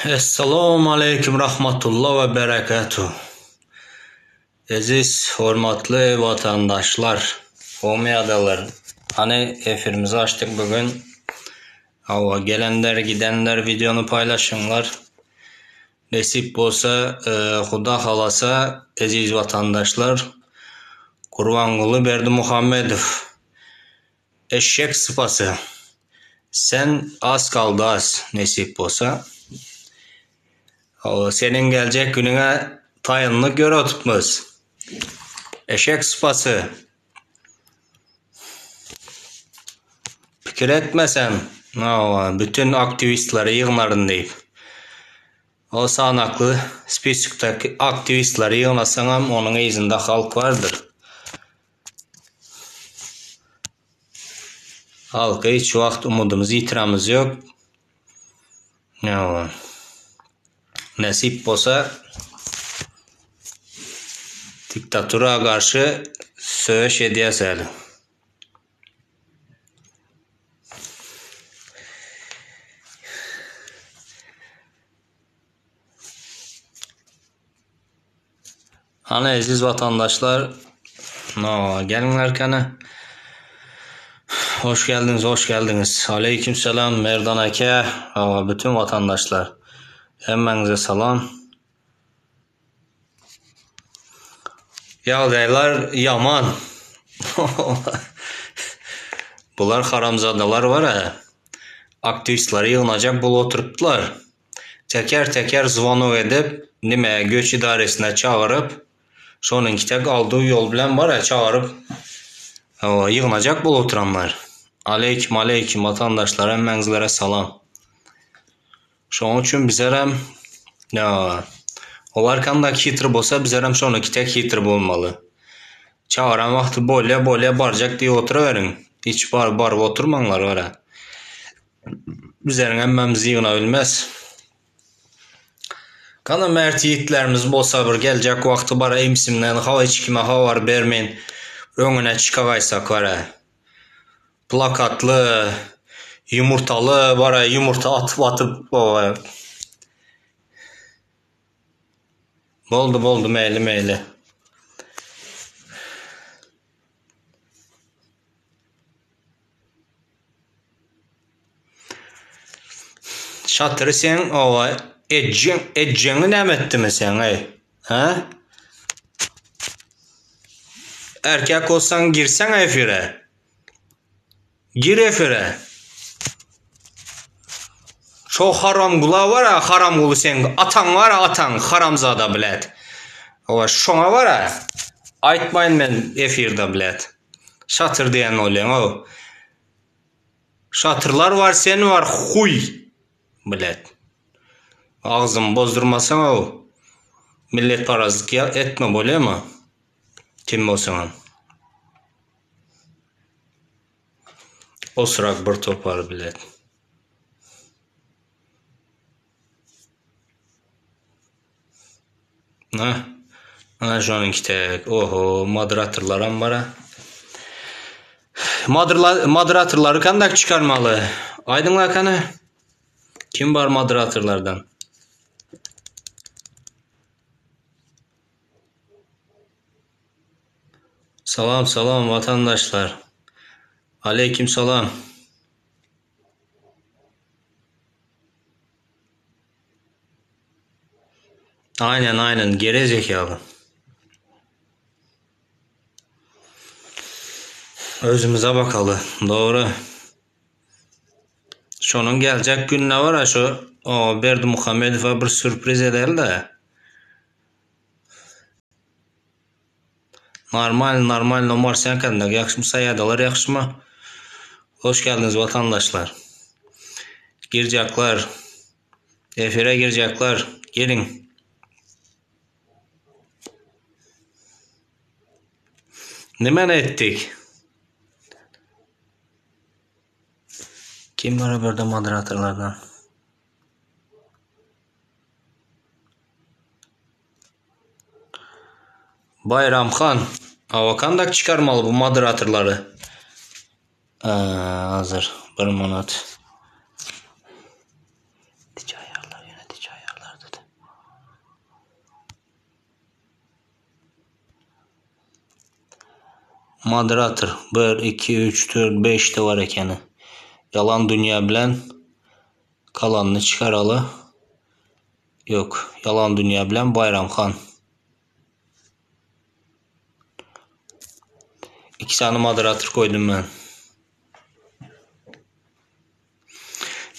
Essalamu aleýkum rahmatullah we berekatuh. Eziz hormatly watandaşlar, gowy ýagdaýlar. Hany efirimizi açdyk bugün. Hawa gelenler gidenler videony paýlaşyňlar. Nesip bolsa, Huda halasa eziz watandaşlar Gurbanguly Berdimuhamedow Eşek sypasy. Sen az kaldy az nesip bolsa. Seniň geljek günüňe taýynlyk görüp otypmyz. Eşek sypasy. Pikir etme sen, bütün aktiwistleri ýygnaryn diýip. O sanakly spiskdäki aktiwistleri ýygnasaňam onuň yzynda halk bardyr. Halka hiç wagt umydymyzy ýitiremiz ýok. Ýa nesip bolsa diktatura garşy söweş edýäs häli. Hany eziz watandaşlar, no, geliňler kene. Hoş geldiniz, hoş geldiniz. Aleyküm selam Merdan ake, bütün watandaşlar. Hemmäňize salam. Ýagdaýlar ýaman. Bular haramzadalar bar ha. Aktiwistleri ýygnajak bolup oturypdylar. Teker-teker zvonok edip, nime, göç idaresine çagyryp, şonuňki tek aldygy ýol bilen bar-a, çagyryp, hawa, ýygnajak bolup oturanlar. Aleýkim, aleýkim, watandaşlar, hemmäňizlere salam. Şonuň üçin bizerem, ýa, olar kandak hitr bolsa, bizerem şonuňki tek hitr bolmaly. Çagyran wagty bolýa, bolýa, barjak diýip oturaweriň. Hiç bar, baryp oturmaňlar bar-a. Bizleriň hemmämiz ýygnabilmez. Gana mert ýigitlerimiz bolsa bir geljek wagty bara imsimden ha hiç kime habar bermen öňüne çykagaýsak bara. Plakatly, ýumurtaly bara ýumurta atyp atyp oba. Boldy boldy meýli meýli. Şatyry sen owa ejjeň ejjeňi näme etdimi sen eý? Hä? Erkek bolsaň girseň efire. Gir efire. Şo haramgula var ha haramguly sen ataň var ha ataň haramzada bilet. Owa şoňa var ha. Aýtmaýyn men efirde bilet. Şatyr diýen bolýaň ow. Şatyrlar bar sen bar huý. Bilet. Agzymy bozdurmasaň ow. Milletparazlyk etme bolýamy? Kim bolsaňam. Osrak bir topar bilet. Na. Ana şonuňki tek. Oho, moderatorlaram bar. Moderatorlar, moderatorlary kandak çykarmaly? Aýdyňlar kany. Kim bar moderatorlardan? Salam, salam watandaşlar. Aleyküm salam. Aynen aynen geri zekalı. Özümize bakaly. Doğru. Şonuň geljek gününe var şu o Berdimuhamedowa bir sürpriz edeli de. Normal normal nomar sen kandak ýagşymy saýadalar ýagşymy? Hoş geldiniz watandaşlar. Girjaklar. Efire girjaklar. Geliň. Nimeni etdik? Kim var burada moderatorlardan? Bayram han. Awakandak çykarmaly bu moderatorlary. Hazır. Bir minut. Yönetici ayarlar, yönetici ayarlar. Moderator 1, 2, 3, 4, 5 de bar ekeni. Yalan Dünya bilen kalanyny çykaraly. Yok. Yalan Dünya bilen Bayram Han. 2 sany moderator koydum men.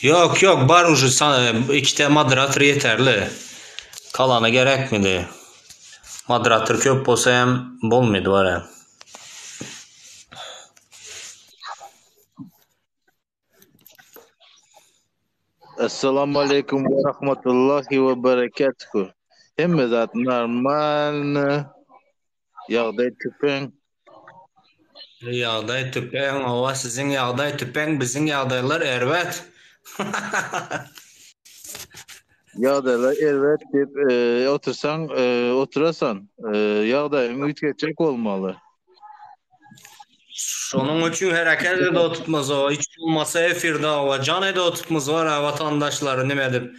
Yok yok bar uje ikite moderator yeterli. Kalana gerekmedi. Moderator köp bolsa hem bolmady bara. Essalamu aleýkum we rahmetullahi we berekatuhu. Hemme zat normalny. Ýagdaý tüpeň. Ýagdaý tüpeň, hawa siziň ýagdaý tüpeň, biziň ýagdaýlar erbet. Ýagdaýlar erbet diýip e, otursaň, e, oturasan, e, ýagdaýyňy üýtgetjek bolmaly. Şonuň üçin hereket edip otutmaz o, hiç bolmasa efirde hawa jan edip otutmaz var ha vatandaşlary nime edip.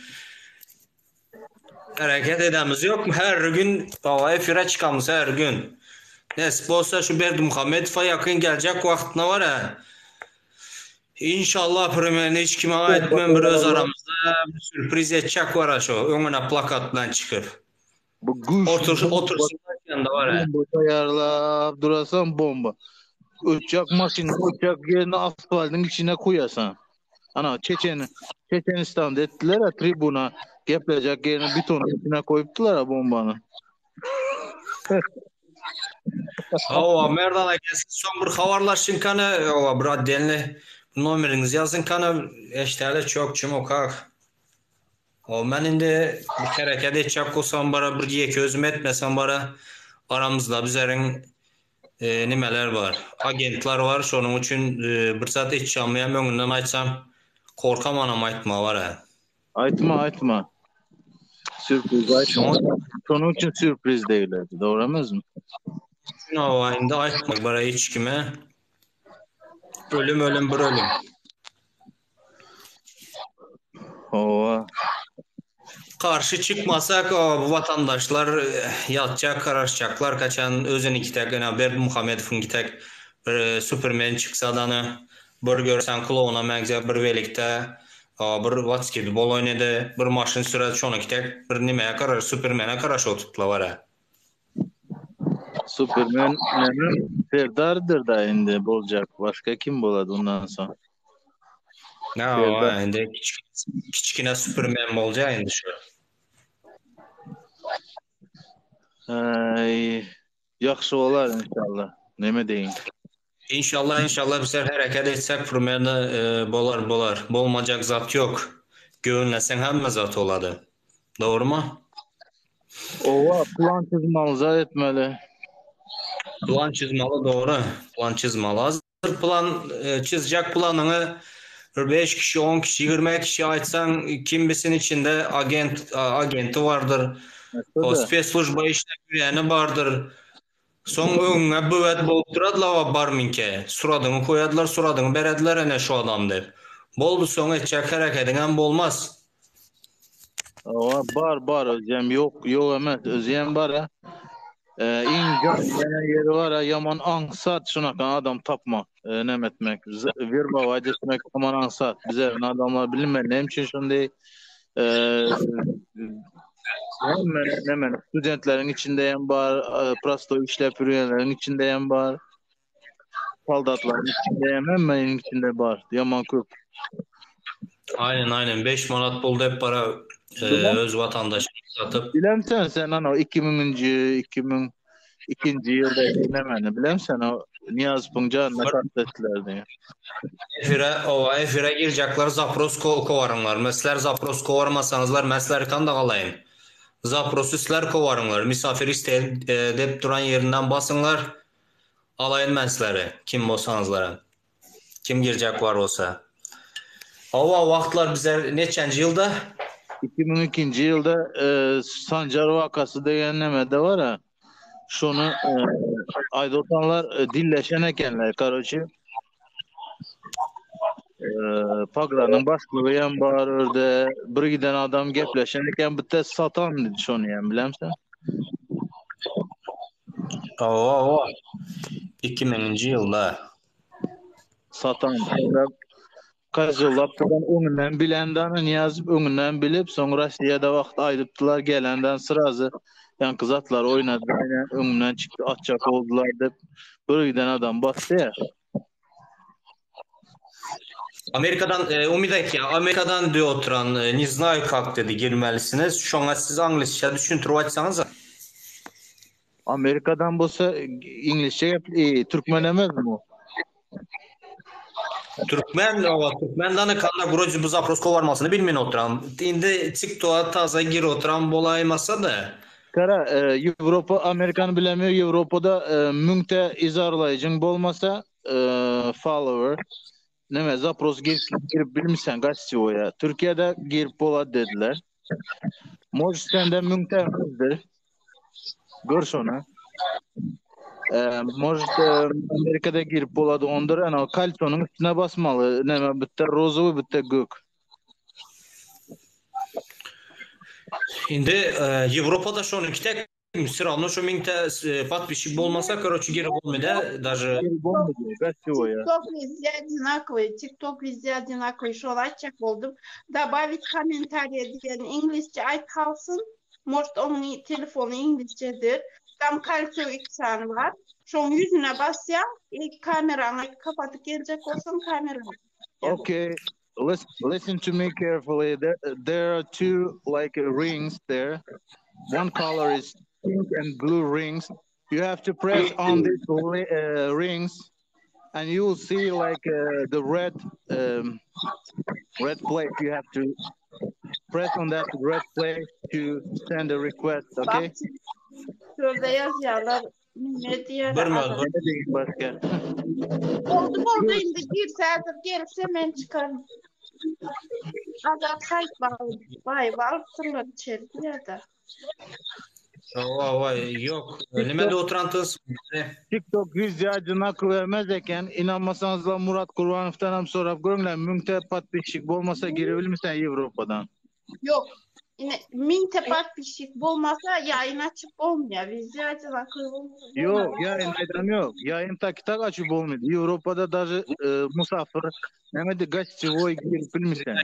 Hereket edemiz yok mu? Her gün hawa efire çykamyz her gün. Nesip bolsa şu Berdimuhamedowa yakyn geljek wagtyna var ha. İnşallah primeni hiç kime aýtman bir öz aramyzda bir sürpriz etjek var ha şu öňüne plakat bilen çykyp. Bu güýçli Otur, otursunlar ýanynda var ha. Bomba taýýarlap durasan bomba. Uçak maşyn uçak ýerine asfaltyň içine koýasan. Ana Çeçen Çeçenistanda etdiler ha tribuna geplejek ýerine betonyň içine koýupdylar ha bombany. Hawa, Merdan aka, siz soň bir habarlaşyň kany, hawa, bir otdelny nomeriňizi ýazyň kany, eşdäli çok çimo kak. Hawa, men indi bir hereket etjek bolsam bara bir ýeke özüm etmesem bara aramyzda bizleriň e, nimeler bar, agentler bar, şonuň üçin e, bir zat etjagymyam öňünden aýtsam korkamanam aýtma bara. Aýtma, aýtma. Sürpriz aýtma. Şonuň üçin sürpriz diýildi, dogry emesmi? Hawa, indi aýtma bara hiç kime. Ölüm ölüm bir ölüm. Hawa. Karşı çykmasak o, bu vatandaşlar eh, yatacak, karaşacaklar. Kaçan özüninki tek, ena Berdimuhamedow'un tek bir e, Superman çıksa da bir görsen klouna meňzäp bir welikde bir basketbol oýnady, bir maşyn süredi, şonuňky tek bir nimäge garaş, Supermene garaş oturtdylar bara. Superman näme Serdardyr da indi boljak. Başga kim bolady ondan soň? Na, indi kiçkine Superman boljak indi şu. Ay, ýagşy bolar inşallah. Näme deýin? İnşallah inşallah bizler hereket etsek primerne e, bolar bolar. Bolmajak zat yok. Göwünlesen hemme zat bolady. Dogrymy? Owa, plan çyzmaly zat etmeli. Plan çyzmaly dogry. Plan çyzmaly. Hazır plan e, çyzjak planyňy bir 5 kişi, 10 kişi, 20 kişi aýtsaň kim bilsin içinde agent agenti bardyr. O spesslujba işläp ýöreni bardyr. Soň öňüňe böwet bolup durady-la barmyňke. Suradyňy koýadylar, suradyňy berediler ene şu adam diýip. Boldy soň etjek herekediňem bolmaz. Hawa, bar, bar özem ýok, ýok emes, özem bar a. Iň ýene ýeri bar a, ýaman aňsat şunaka adam tapmak, neme etmek, werbowaýt etmek ýaman aňsat. Bize adamlar bilinmedi näme üçin şonday Hemme hemen studentleriň içinde hem bar, e, prostoý işläp ýörenleriň içinde hem bar. Soldatlaryň içinde hem hemmenin içinde bar. Ýaman köp. Aynen aynen 5 manat boldy hep para e, öz vatandaşyny satyp. Bilemsen sen ana 2000-nji 2002-nji ýylda nemeni bilemsen o Niýazowyň janyna kast etdiler diýip. Efire, owa, efire girjekler zapros ko kowaryňlar. Mesler zapros kowarmasaňyzlar men sizleri kanda galaýyn. Zaprosy sizler kowaryňlar. Misafir iste e, dep duran ýerinden basyňlar. Alaýyn men sizleri. Kim bolsaňyzlar. Kim girjek bar bolsa. Owa, wagtlar bize neçenji ýylda? 2002-nji ýylda e, Sanjar wakasy degen neme de bar ha. Şony e, aýdyp e, dilleşen ekenler, karoçi. E, Pagranyň başlygy hem bar orada. Bir giden adam gepleşen eken, bitte satan dedi şony hem bilemsen. Owa, owa. 2000-nji ýylda. Satan. Kazyllapdyran öňünden bilenden Nyýazow öňünden bilip, soň Rossiýada wagt aýdypdylar, gelenden srazy ýaňky zatlar oýnady, aýnan öňünden çykdy, atjak boldular diýip, bir giden adam basdy ýa. Amerikadan e, umyt aýtýar, Amerikadan diýip oturan, e, ne znayu kak dedi girmelisiniz. Şoňa siz anglizçe düşündirip aýtsaňyz. Amerikadan bolsa iňlisçe gep, e, türkmen emesmi o? Türkmen, owa, türkmen dany kanda wroce bu zaproska barmasyny bilmen oturan. Indi TikToka taza gir oturan bolaýmasa da. Kara, e, Ýewropa, Amerikany bilemiyor, Ýewropada e, müňte izarlaýjyň bolmasa, e, follower, neme, zapros girip, girip bilmişsen gostyewoýa. Türkiýede girip bolady dediler. Может, sende müňte emesdir. Gör şony. Ee, может, e, Amerikada girip bolady ondur. Ana kalsonyň üstüne basmaly. Näme bitte rozowy, bitte gök. Indi e, Ýewropada şony kitek все равно şu müňte e, подписчик bolmasa, короче, girip bolmady, даже Girip bolmady. Гостевой. TikTok везде одинаковый, TikTok везде одинаковый. Şol aýtjak boldum. Добавить комментарий diýen iňlisçe aýt kalsyn. Может, onuň telefony iňlisçedir. Tam kalsiý iki sany bar. Şoň ýüzüne basýaň, ilk kameraňy kapatyp geljek bolsaň kamerany. Okay, listen, listen to me carefully. There, there are two like rings there. One color is pink and blue rings. You have to press on these uh, rings, and you will see like uh, the red um, red plate. You have to press on that red plate to send a request, okay? Şurada ýazýarlar. Ne diýer? Bir minut. Ne diýeyim başga? Boldy boldy indi girse häzir gelse men çykaryn. Azat haýt baý alypdyrlar içeri diýýär-de. Hawa, hawa, ýok. Nimede oturan tys? TikTok wizde одинаковый emez eken. Inanmasaňyzlar Murat Kurbanowdan hem sorap görüňler. Müňte podpisçik bolmasa girebilmisen Ýewropadan. Ýok. Ine müňte podpisçik bolmasa ýaýyn açyp bolmaýar. Wizde одинаковый bolmasa. Ýok, ýaýyn aýdam ýok. Ýaýyn tak tak açyp bolmaýar. Ýewropada daže e, musafir, näme de gostyevoý girip bilmisen.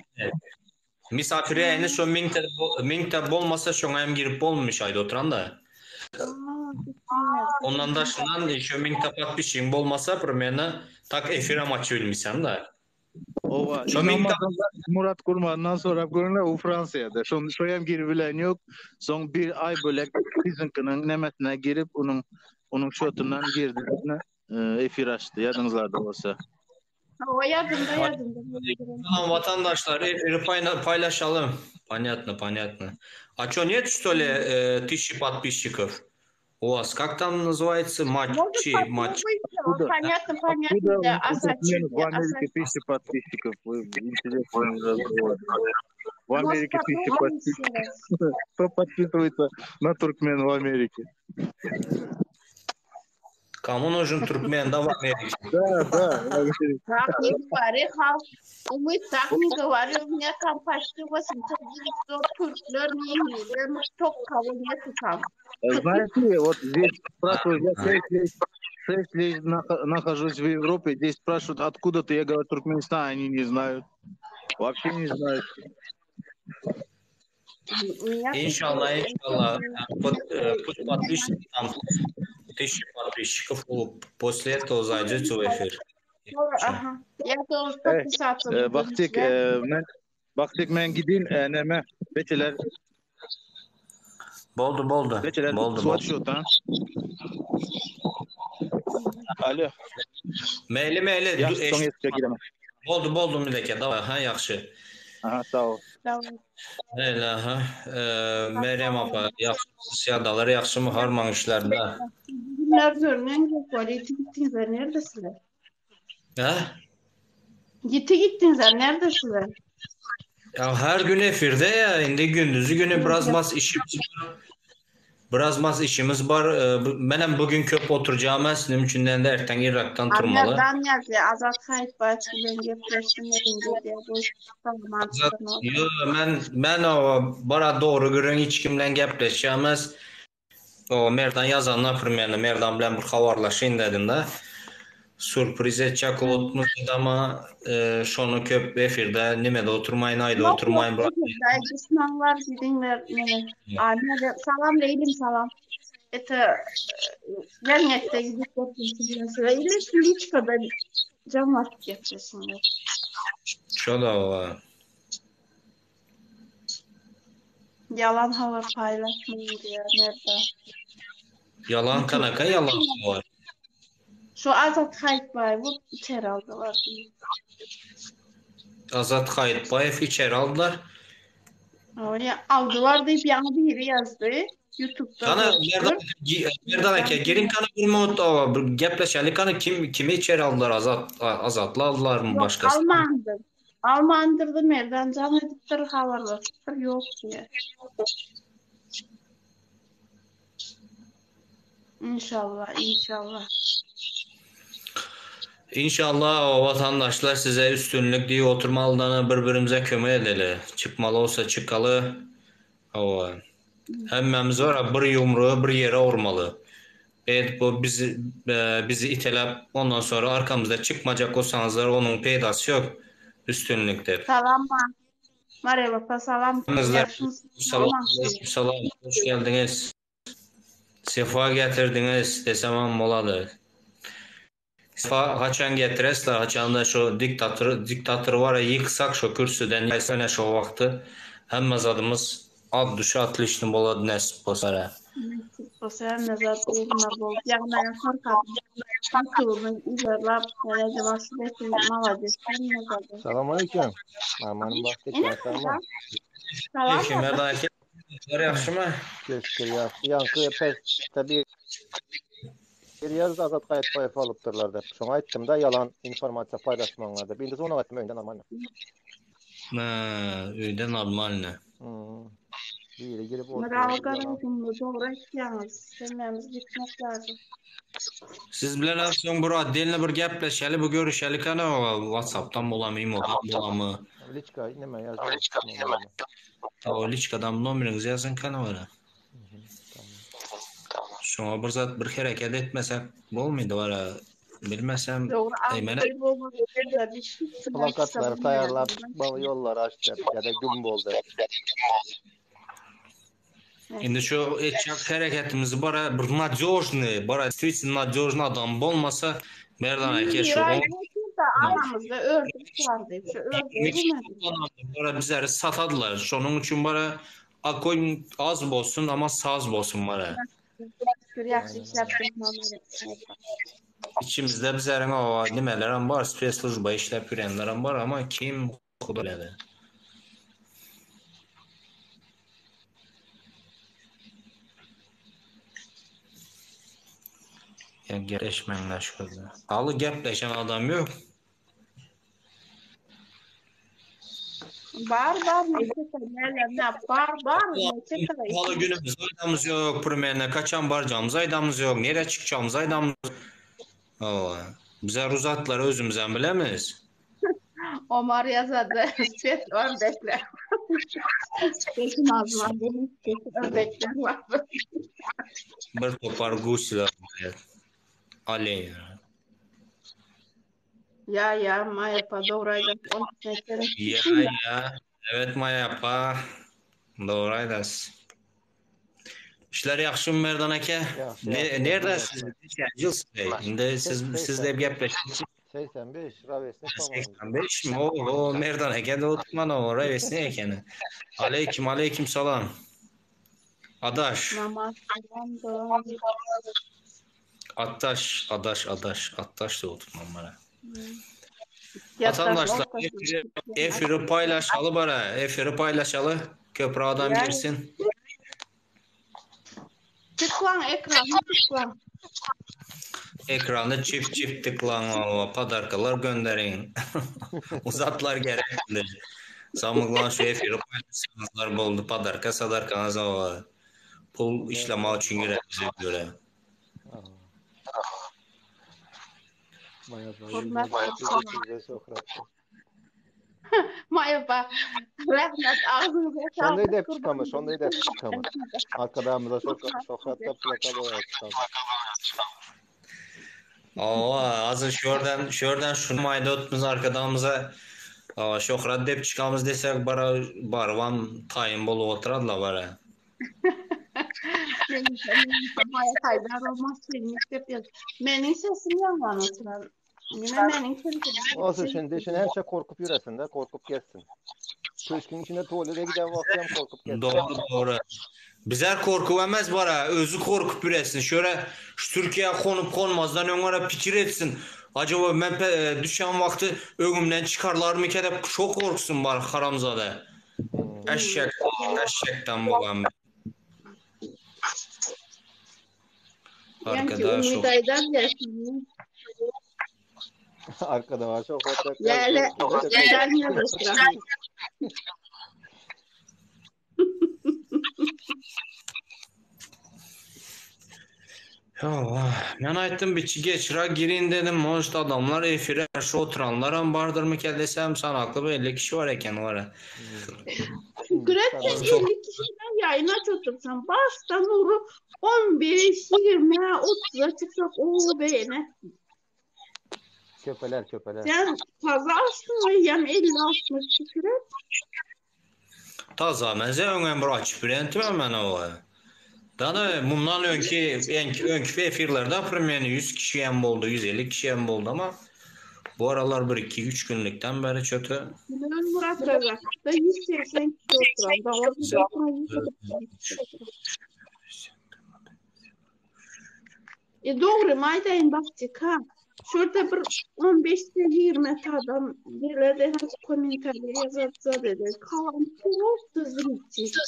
Misafir ýaýyny şo müňte müňte bolmasa şoňa hem girip bolmyş aýda oturan da. Ondan daşyndan şo müňte podpisçigiň bolmasa primерno tak efir hem açyp bilmisen da. Owa, Şo müňte Murat Kurmandan sorap görüňler, o Fransiýada. Şony şo hem girip bilen ýok. Soň bir aý bölek biziňkiniň nemesine girip, onuň onuň şotundan girdi. Efir açdy, ýadyňyzlarda bolsa. O ýadymda ýadymda. Tamam vatandaşlar efiri paýlaşalym. Понятно, понятно. А что, нет, что ли, э, тысячи подписчиков? У вас как там называется? Матчи, матч. Понятно, понятно. Да, в Америке тысячи подписчиков. Интересный разговор. В Америке тысячи подписчиков. Кто подписывается на туркмен в Америке? Кому нужен туркмен, да, в Америке? Да, да. Так не говори, halk. Umyt так не говори, у меня там почти 800 900 türkler, ýeňňeler, tok кого нету там. Знаете, вот здесь спрашивают, я 6 лет, 6 лет нахожусь в Европе, здесь спрашивают, откуда ты, я говорю, Туркменистан, они не знают. Вообще не знают. Inşallah, inşallah. Пусть подписчики там тысячи подписчиков, после этого зайдете в эфир. Ага. Я должен подписаться. Baktyk, men Baktyk men gidin näme beçeler. Boldy, boldy. Beçeler Boldy, suwa boldy. düşüp Alo. Meýli, meýli. Ýagşy soň ýetişe giremem. Boldy, boldy Mileke. Daway, ha, ýagşy. Aha, sag bol. Daway. Meýli, aha. Meryem apa, ýagşy, ýagdaýlar ýagşymy, harmaň işlerde? Günler görünen ýok bol. Ýiti gitdiňizler, neredesizler? Hä? Ýiti gitdiňizler, neredesizler? Ya her gün efirde ya indi gündüzi günü biraz mas işimiz bar. Biraz mas işimiz bar. Menem bugün köp oturacağım esnim üçünden de erten irraktan turmaly. Merdan ýazýar, Azat Haýytbaýew bilen gepleşdim indi diýýär. Boş Azat, ýo, men men o bara dogry gürrüň hiç kim bilen gepleşýämez. O Merdan ýazanda primerne Merdan bilen bir habarlaşaýyn dedim-de. Sürpriz etjek bolupmyz dedi ama e, şony köp efirde nimede oturmaýyn, aýda Yok yok oturmaýyn. Bir efirde aýdyşmaňlar diýdiňler meni. Anne salam Leýlim salam. Это gelmekde gidip gepleşiňler. Ili liçkada jaňlaşyp gepleşiňler. Şo-da oba. Ýalan habar paýlaşmaň diýýär Merdan. Ýalan kanaka ýalan habar. Şu Azat Haýytbaýewi içeri aldylar diýip. Azat Haýytbaýew içeri aldylar. Ýa aldylar diýip ýaňy biri ýazdy. Ýutubda Kana görüpdir. Merdan aka geliň kana bir minut oba bir gepleşeli kana kim kimi içeri aldylar Azat Azatly aldylarmy Ýok başgasy? almandyr. Almandyrdy Merdan jaň edipdir habarlaşypdyr ýok diýýär. Inşallah inşallah. Inşallah o vatandaşlar size üstünlik diýip oturmalydan bir birimize kömek edeli. Çykmaly bolsa çykaly. Hawa. Hemmämiz bar bir ýumrugy bir ýere urmaly. Beýdip bu bizi bizi iteläp ondan sonra arkamyzda çykmajak bolsaňyzlar onuň peýdasy ýok üstünlik dep. Salam Marelopa salam. Salam. Salam. Hoş geldiňiz. Sefa getirdiňiz desemem bolady. Sefa haçan getiresler haçanda şo diktator diktatory bara ýyksak şo kürsüden ýaýsana şo wagty hemme zadymyz at duşa otliçny bolady nesip bolsa. Nesip bolsa hemme zat ugruna bolup ýagdaýa Farhadyň ýutubyny yzarlap näde başyp etsin malades hemme zada. Salam aleyküm. Amanym bagtly Ine salam. Salam. Merdan aka ýagşymy? Şükür ýagşy. Ýaňky pesde bir bir ýazdy Azat Gaýypbaýew alypdyrlar diýip. Şoňa aýtdym-da ýalan informasiýa paýlaşmaňlar diýip. Indi soňuna aýtdym öýünde normalny. Ha, öýde normalny. Hmm. Biri girip oturyp. Bravo Garagumly dogry aýtýaňyz. Hemmämiz gitmek lazym. Siz bilen az soň bir otdelno bir gepleşeli, bir görüşeli kana WhatsApp'dan bolamy, imodan bolamy. Liçka neme ýaz. Liçka neme. O liçkadan nomeriňizi ýazyn kana bara. Şoňa bir zat bir hereket etmesek bolmady bara. Bilmesem Dogry Eý, mene Plakatlary taýýarlap çykmaly ýollary aç diýip ýa-da güm bol diýip. Indi şu etjek hereketimizi bara bir nadýožnyý, bara действительно nadýožnyý adam bolmasa Merdan aka şu aramyzda ördek bar diýip şu ördegi Bara bizleri satadylar. Şonuň üçin bara akoý az bolsun ama saz bolsun bara. Şükür ýagşy işläp İçimizde bizleriň o nimelerem bar, spesslujba işläp ýörenlerem bar ama kim Huda biledi. Ya gepleşmeňler şurada. Aly gepleşen adam ýok. Bar bar neçe bar bar neçe Halı günümüz aydamız yok, primerine kaçan barcamız aydamız yok, nereye çıkacağımız aydamız yok. Bize ruzatları özümüzden bilemeyiz. Omar yazardı. Spet ördekler. Spetin azman dedim. Spet ördekler var. Bir topar gusler. Aley. Ya ya Maya dogry aýdasyň. Ya ya. Evet Maya apa. Dogry aýdasyň. Işler ýagşymy Merdan aka? Ýagşy, Ne, ýagşy. nerede siz? Neçenji ýyl siz? Indi siz siz dep gepleşdik. 85 rawesnik tamam. 85 mi? O, o Merdan aka da oturman o rawesnik ekeni. Aleyküm aleyküm salam. Adaş. Namaz kılan Ataş, adaş, adaş, ataş da oturmam bana. Yatak Vatandaşlar ortasında. efiri paylaşalı bara, efiri paylaşalı. Köprü adam Yani. girsin. Tıklan ekranı tıklan. Ekranı çift çift tıklan, padarkalar gönderin. Uzatlar gerek. Samıklan şu efiri paylaşsanızlar boldu. Padarka sadarkanız var. Pul işleme için gerek bize göre. Maya Hurmat 135 okratdy. Maýa rahmet agzyňyza Şonda saglyk edep çykamy, Gurban. şonda edep çykamy. Arkadagymyza şöhrat tapyla bolýar çykamy. Awa, azyr şu ýerden, şu ýerden şuny aýdyp otmyz arkadagymyza awa, şöhrat dep çykamyz desek bara barybam taýyn bolup oturarlar bara. Meniň Haýdar olmaz diýip ýaz. Meniň sesim ýaňlan oturan. Nime meniň sesim? Olsun şimdi şimdi her şey korkup ýöresin de korkup gezsin. Köşküň içinde tuvalete giden wagty hem korkup gezsin. Dogry dogry. Bizler korkup emez bara, özü korkup üresin. Şöyle şu Türkiye konup konmazdan öňe pikir etsin. Acaba men e, düşen wagty öňümden çykarlar mı dep şo korksun bar haramzada. Hmm. Eşek, eşekden bolan. Ýaňky Arkadaş Umyt aýdar ýa. Arkada var çok hoş. Läle Läle Allah, men aýtdym biçi geçira girin dedim. Может adamlar efire şu oturanlar hem bardyr mı ki desem sanakly bir 50 kişi var eken var. Şükür et sen 50 kişiden ýaýyn aç otursan. Başdan urup 15, 20, 30'a çyksak o beýene. Köpeler köpeler. Sen fazla açtın we ýam 50-60 şükür et. Taza menze öňem bir açyp birentim men o. Dana mundan öňki enki öňki efirlerde primeni 100 kişi hem boldy, 150 kişi hem boldy ama bu aralar bir 2 3 günlükten beri çötü. Bilen Murat Razak'ta 180 kişi oturan. Davar oturan 180 kişi oturan. E dogry maýdaýyn bakjyk ha. Şurada bir 15 20 adam geler de kommentariýa ýazarsa dedi. Kalan prosto zrитель.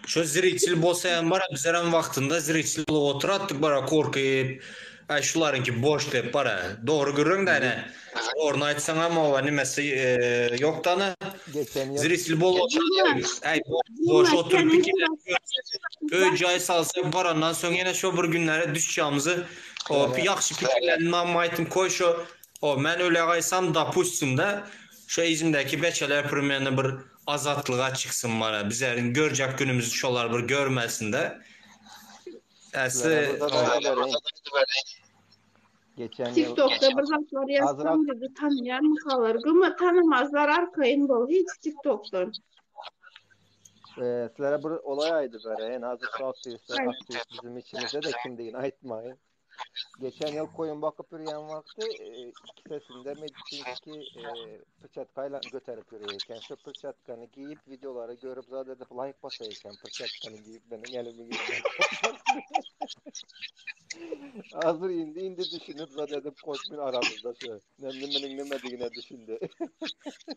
Şu zrитель bolsa hem bara bizler hem wagtynda zrитель bolup oturatdyk bara korkup Ay şularyňky boş dep bara. Dogry gürrüň de ene. Orny aýtsaň hem owa nimesi e, ýok dana. Geçen yıl Zrитель bolup oturatdyk. Ay boş Cuma oturup senin bir Öý jaý salsak barandan soň ýene şo bir günlere düşýämizi o ýagşy pikirlerini namma aýtym koý şo o men öle gaýsam dopustim da şo izimdäki beçeler primeni bir azatlyga çyksyn bara bizlerin görjek günümüzü şolar bir görmesin de. Sizlere Äsi burada da vereyim. Geçen yıl TikTok'ta bir zatlar yazsam Azrak dedi tanıyan mıkalar. Gıma tanımazlar arkayın bol. Hiç TikTok'tan. e, sizlere bir olay aydı vereyim. Hazır şu aktivistler, Ay. aktivist bizim içimizde de kim deyin aytmayın. Geçen yıl koyun bakıp yürüyen vakti e, kisesinde medisinski e, pırçatkayla götürüp yürüyken şu pırçatkanı giyip videoları görüp zaten edip like basayken pırçatkanı giyip benim elimi giyip Hazır indi indi düşünüp zaten edip koşmun aramızda şu. Nemlimenin nemediğine düşündü.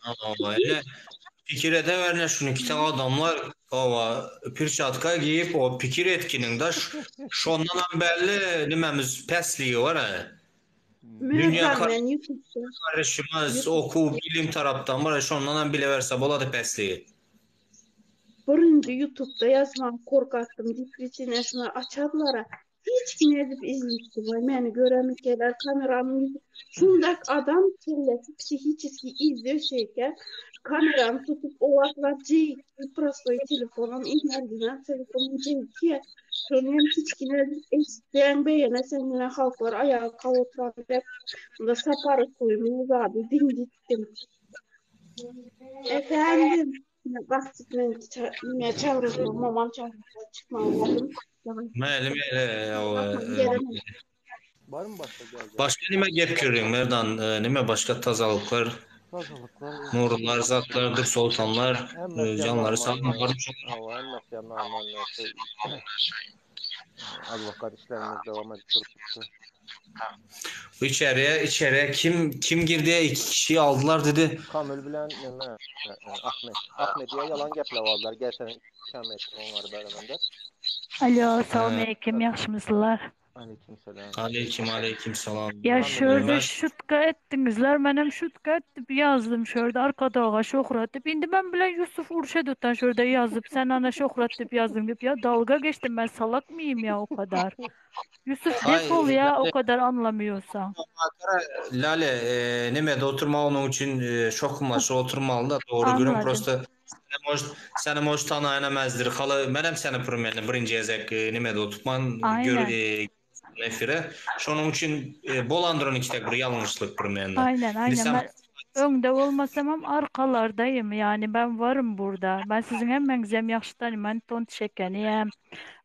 Allah ene pikir edewerne şunu kitap adamlar ova pirçatka giyip o pikir etkinin de şondan hem belli nimemiz pesliği var ha. Dünya Merdan men YouTube'da. karışımız oku bilim taraptan var şondan hem bile verse boladı pesliği. Birinci YouTube'da yazman korkattım. Dikriçinesine açarlara. Hiç kim edip izleyipti. Vay meni göremikeler kameramın yüzü. Şundak adam kellesi psihiçeski izliyor şeyken kameramı tutup o vaxtlar C2 prostoy telefonum inlerdinden telefonum C2'ye. Şonu hem hiç kim edip eşitleyen beğene seninle halklar ayağa kalk dep. Bunda saparı koymuyor zaten dingittim. Efendim. Baktık men nime çağırdım, mamam çağırdı, çıkmadım. Meli meli o, e, Gelemem. Var mı başka gelecek? başka nime gep görüyorsun Merdan? E, nime başka tazalıklar, Tazalıklar. nurlar, zatlardır, sultanlar, Hemmesi e, canları normal. sağ olun. Hava hemmesi normal. Şey, advokat işlerimiz devam edip durdu. Bu içeriye içeriye kim kim girdi? İki kişiyi aldılar dedi. Kamil bilen nime? E, e, Ahmet. Ahmet diye yalan geple aldılar. Gel sen ikamet onlar beraber. Alo, salam aleyküm, yaxşımısınlar? Aleyküm selam. Aleyküm aleyküm salam. Ya şurada Ben şutka ettiňizler, menem şutka etdip ýazdym şurada arkadaga Şöhrat diýip. Indi men bilen Ýusuf uruş edipden şurada ýazyp, sen ana Şöhrat diýip ýazdyň diýip. Ya dalga geçdim men salak mıyım ya o kadar. Yusuf Hay, defol ya o Lale, kadar anlamıyorsan. Lale e, neme de oturma onun için e, şokumlaşa oturmalı da doğru görün Anladım. prosta seni moş seni moş tanayana Halı menem seni primeni birinci ezek e, neme de oturman gör Aynen. e, efire. Şonun için e, bolandıran iki bir yanlışlık primeni. Aynen Şimdi aynen sen ben öňde olmasam arkalardayım yani ben varım burada. Ben sizin hemmeňizem ýagşy tanyman ton çekeniyem,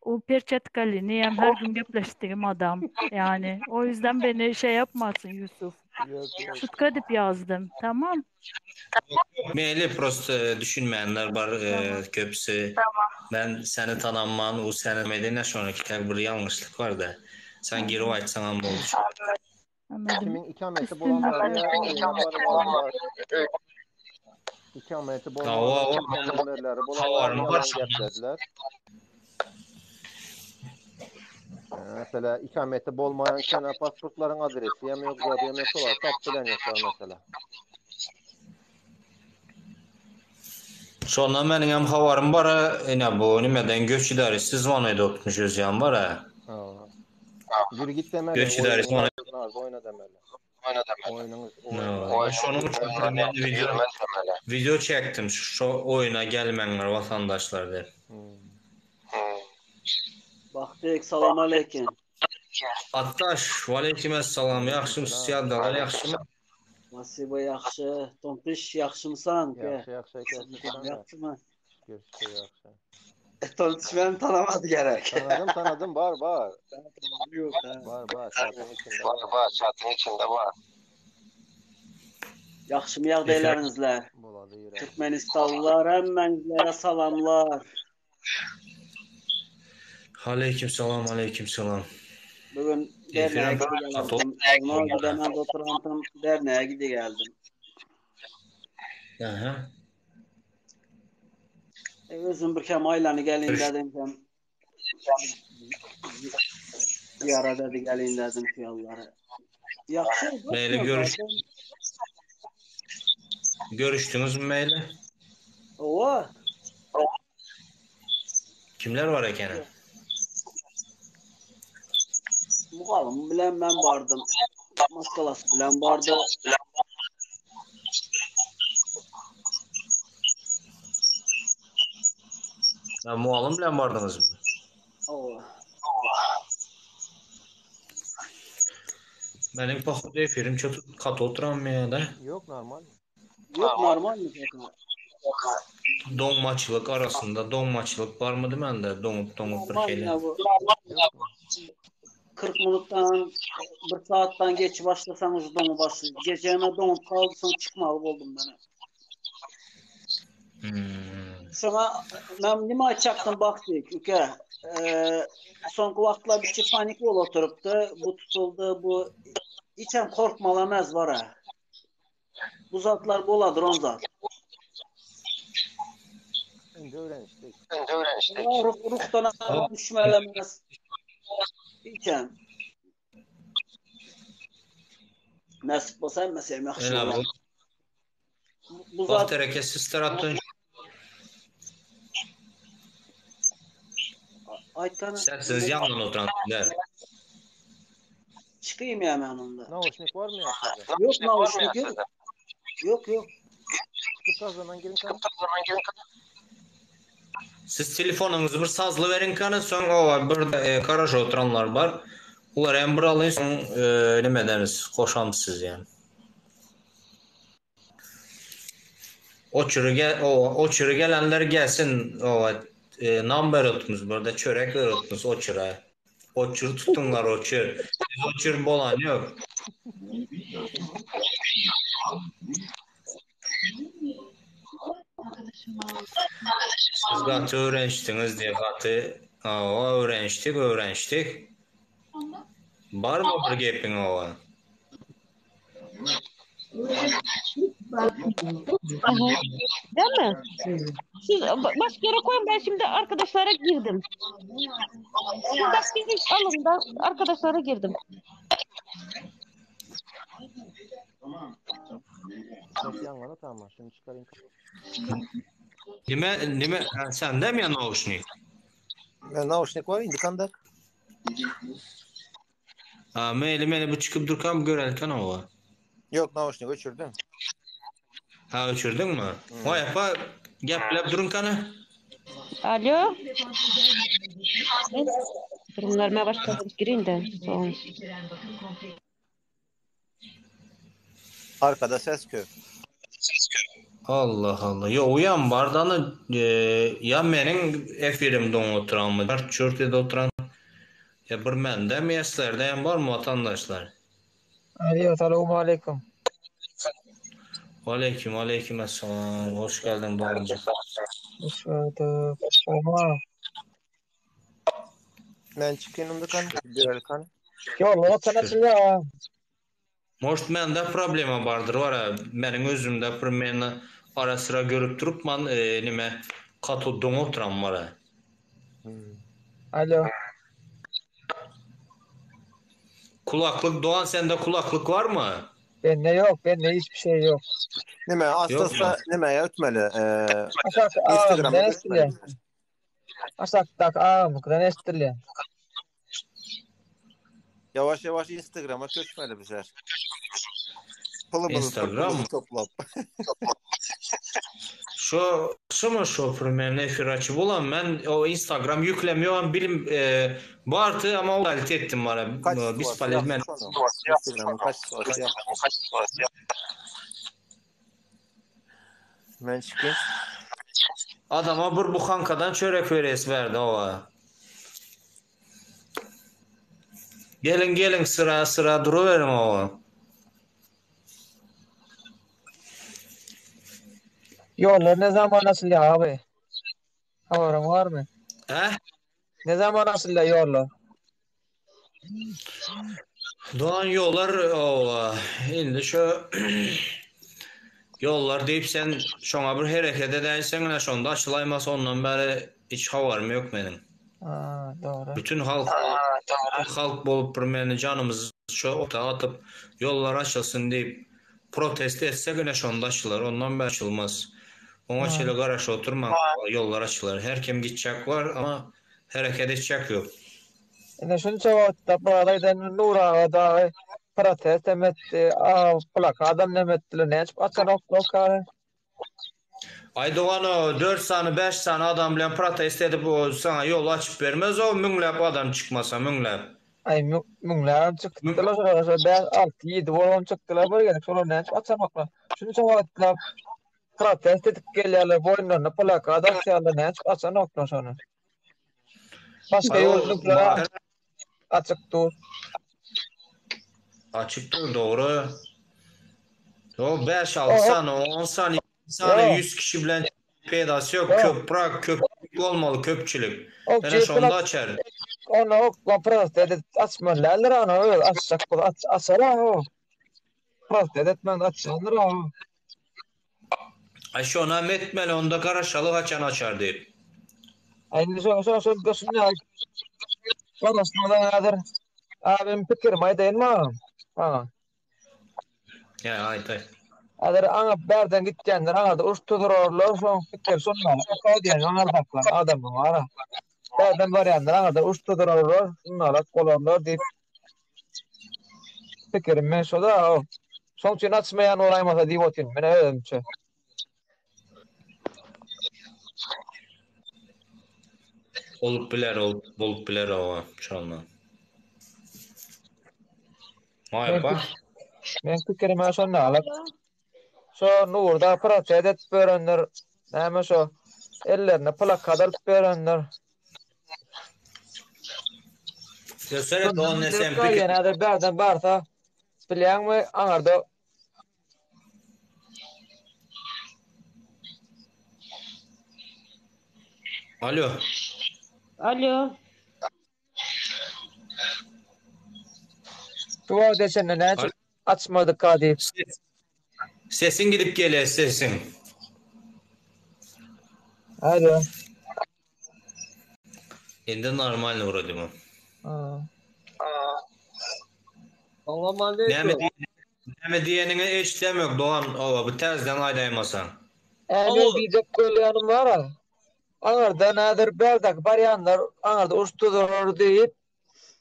o perçetkaliniyem her gün gepleştiğim adam. Yani o yüzden beni şey yapmasın Yusuf. Yok yok. Şutka dip yazdım. Tamam. Meyli prosta e, düşünmeyenler var e, Tamam. köpüsü. Ben seni tanınman, o seni medine sonraki tek bir yanlışlık var da. Sen geri Anladım. açsan amma olur. Anladım. Kimin ikameti Üstünlük bolanlar ya yok. oyuna barmalılar. İkameti Ya o, bolmayanlar, o telefon nomerleri bolanlar havarım var yalan şundan. geplediler. Ee, Mesela ikameti bolmayan kene pasportların adresi yem yok, zaten yem yok olar. Tap bilen yoklar mesela. Şondan benim hem havarım var ha. E, bu nimeden göç idaresi zvanayda oturmuş özyan var ha. Ha. Yürü git demeli. Göç idaresi Oyunun bana nardı oyna demeli. Oyunun No. oyunun Ben şonun için ben video video çektim. Şu oyuna gelmeyenler vatandaşlar der. Hmm. Baktık salam aleyküm. Ataş, aleyküm Yaxşım, Selam. siyadalar yaxşımı? Nasiba yaxşı, Tontiş yaxşımısan ki? Yaxşı yaxşı ekesiz sen de. Yaxşı mı? Şükür şükür yaxşı. Tontiş beni tanımadı gerek. Tanıdım tanıdım var var. Yok ha. Var var çatının içinde var. Yaxşı mı yağdaylarınızlar? Buladı yürek. Türkmenistanlılar hemmenizlere salamlar. Aleyküm salam, aleyküm salam. Bugün derneğe Efirem gidi geldim. Normalde ben de oturandım derneğe gidi geldim. Aha. E, özüm bir kem aylanı gelin Görüş- dedim kem. Ziyara dedi gelin dedim ki yolları. Yaxşı. Meyli görüş görüştünüz mü Meyli? Ova. Kimler var ekene? Muğalım bilen ben vardım. Maskalası bilen vardı. Ha, muallim bilen vardınız mı? Ova. Benim poxodu efirim çok katı oturan ya da. Yok normal. Yok normal mi kaka? Donmaçılık arasında donmaçılık var mıydı bende? Donup donup bir Normal şeyler. ya bu. Yok mu? 40 minuttan bir saattan geç başlasanız donu başlıyor. Geceme donup kaldırsam çıkmalı oldum ben. Hmm. Sonra ben nime açacaktım baktık üke. Ee, sonki vaxtlar bir şey panik ol oturuptu. Bu tutuldu, bu içem korkmalamaz var ha. Bu zatlar boladır on zat. Şimdi öğreniştik. Ruh, ruhtan düşmelemez. İçem. Nasip olsa hemmesi yaxşı Öyle olar. bu. Bu Vaxt zat hareketsiz taraftan aytkanı sessiz yandan oturan der. çıkayım ya ben onda. Nauşnik var mı ya sizde? Yok nauşnik yok. Yok yok. Çıkıp o zaman girin kanı. Siz telefonunuzu bir sazlı verin kanı sonra o var bir de e, garaj oturanlar var. Bunlar hem bir alın son e, nime ederiz koşam siz yani. O çürü gel o o çürü gelenler gelsin o e, nam veriyordunuz burada çörek veriyordunuz o çıra. O çür tutunlar o çür. Siz o çür bolan yok. Siz katı öğreniştiniz diye katı o öğreniştik öğreniştik. Var mı bir gepin o? Aha. Değil mi? Siz başka yere koyun ben şimdi arkadaşlara girdim. Siz başka yere alın da arkadaşlara girdim. Ses ýaňlanyp ama şuny çykarayım. Nime nime ha, sende mi ya nauşnik? Ben nauşnik var indi kandak. Ha meyli meyli bu çykyp durkam görelken owa. Yok nauşnik öçürdüm. Ha öçürdüň mi? Hmm. Vay apa geplep durun kany. Alo. Durumlar ben başka bir gireyim de. Son. Arkada ses kö. Allah Allah. Yo uyan bardany e, ya meniň efirimde oň oturanmy? Dart çört edip oturan ya bir mende mi eslerde hem barmy watandaşlar? Alo, salam aleyküm. Aleyküm aleyküm esselam. Hoş geldin Doğancık. Hoş bulduk. Oma. Men çykyň indi kan. Görel kan. Ýollar açan açylýar. Может mende problema bardyr bara meniň özümde primeni ara sıra görüp durup man e, nime kato doň oturan bara. Hmm. Alo. Kulaklık Doğan sende kulaklık var mı? Bende yok, bende hiçbir şey yok. Nime Yok mu? asta nime ötmeli. Ee, Aşak Instagram'a ağam, ne ötmeli. eşittirýär? Aşakdaky ağamykydan eşitdirýär. Yavaş yavaş Instagram'a köçmeli bizler. Pılımızı Instagram mı? pırpımızı toplap. Şu şu mu şu primeni efir açıp olan ben o Instagram yüklemiyorum bilim e, vardı ama o kalite ettim bana. Kaç Biz sıvası palezmen yaptı şunu. Instagram'ın kaç sıvası yaptı. Men çıkayım. Adama bir buhankadan çörek veresi verdi o. Gelin gelin sıra sıra duruverin o. Ýollar ne zaman açylýar abi? Habaryň barmy? He? Ne zaman açylýar ýollar? Doğan yollar o. Indi şu yollar deyip sen şoňa bir hereket edäýseň ine şonda açylaýmasa ondan bäri hiç habarym yok meniň. Ha, doğru. Bütün halk halk bolup bir meni canımızı şu ota atyp yollar açylsyn diýip protest etsek ine şonda açylar. Ondan bäri açylmaz. Oňa Ha. çeli garaş oturma yollar açylar. Her kim gitjek var ama hereket etjek yok. Ine şunça wagtda bir Nur aga dagy protest hem etdi, a, plakadam nem etdiler, näçip açan ok Ay Doğan o 4 sany 5 sany adam bilen protest edip o sana yol açıp vermez o müňläp adam çykmasa müňläp. Ay müňläp çykdylar şolar şo 5 6 7 bolan çykdylar bir gezek şolar näçip açanoklar. Şunça wagtlap protest edip gelýärler boýunlaryna plakada atýarlar näçip açanoklar şony. Başga Ay o ýurtlara açyk dur. Açık dur doğru. O 5 6 O sany 10 sany sany Yo. 100 kişi bilen peýdasy yok. Yo. Köp köpçülik olmaly köpçülik. O Ene şonda plak açar. Ona o protest edip açmalylar ana öz açjak bol aç açar o. Protest etmän açandyr o. Ay şona metmeli onda garaşaly haçan açar diýip. Ay indi şo şo şo şo Garaşmadan häzir abim pikirim aýdaýyn mı? Ha. Ya ay ay. Häzir aňa bärden gitýänler aňarda uruş tuzurarlar, şoň pikir şondan. O diýen aňardaklar adamyň ara. Bärden barýanlar aňarda uruş tuzurarlar, şunlara bolarlar diýip pikirim men şoda o. Şoň üçin açmaýan olaýmasa diýip otyryn men özümçe. Olup biler, olup, bolup biler o şonda. Vay Men, bak. men pikirim şonda alyp şo nurda protest edip berenler, näme şo ellerine plakada alyp berenler. Göster o ne sen pikir. Ýene de bärden barsa bilýäňmi aňarda Alo. Alo. Dua deşende näçe Alo. açmadyk ka diýip. Ses. Sesiň gidip gelýär sesiň. Alo. Indi normalny wrode bu. Salam Näme aleyküm. näme diýeniňi eşidemok dogan oba bu täzeden aýdaýmasaň. Ä men Alo. diýjek bolýanym bar-a. Aňyrda nädir bärdäki barýanlar aňyrda uruş tuzarar diýip,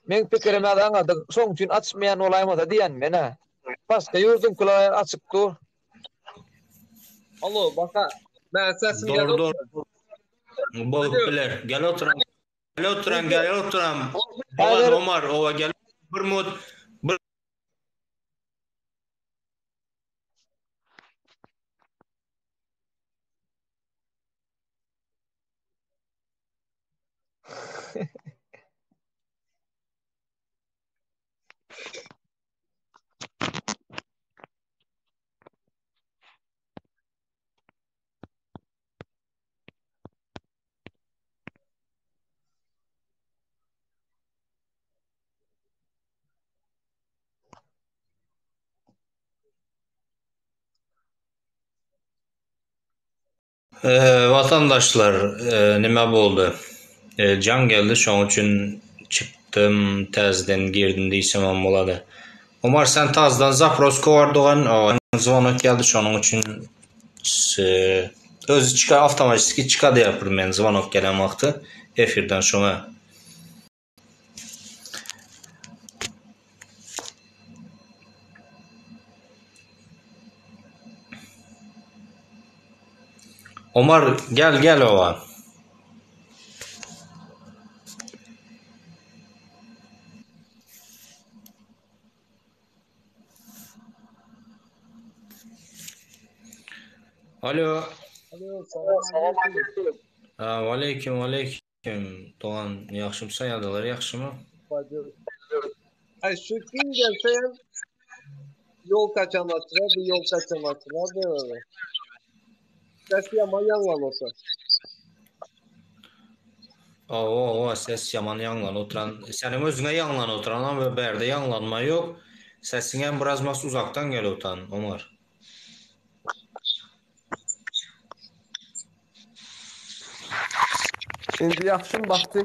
meň pikirim häzir aňyrda şoň üçin açmaýan bolaýmasa diýýän men-ä. Başga ýurduňkylar açyk dur. Alo, baka. Men sesim Dogry gelip dogry. Bolup biler. Gel oturam. Gel oturam, gel oturam. Dogan Häzir Omar oba gel. Bir mut bir Watandaşlar, nime boldy? Jaň geldi, şoň üçin çykdym, täzeden girdim diýsemem bolady. Omar sen tazdan zapros kowar dogan, zvonok geldi, şonuň üçin özi çyka awtomatiki çykady ýa men zvonok gelen wagty efirden şoňa. Omar gel gel oba. Alo. Alo, salam aleyküm. Aleyküm aleyküm. Kim dogan ýagşymysan ýagdaýlar ýagşymy? Ay şu kim gelse hem yol kaçan açılar, bir yol kaçan açılar böyle. Ses yaman yanlan olsa. Owa owa ses ýaman ýaňlan oturan. Seniň özüňe ýaňlan oturan ama bärde ýaňlanma ýok. Sesiňem biraz mas uzakdan gelip otan Omar. Indi ýagşym bakdy.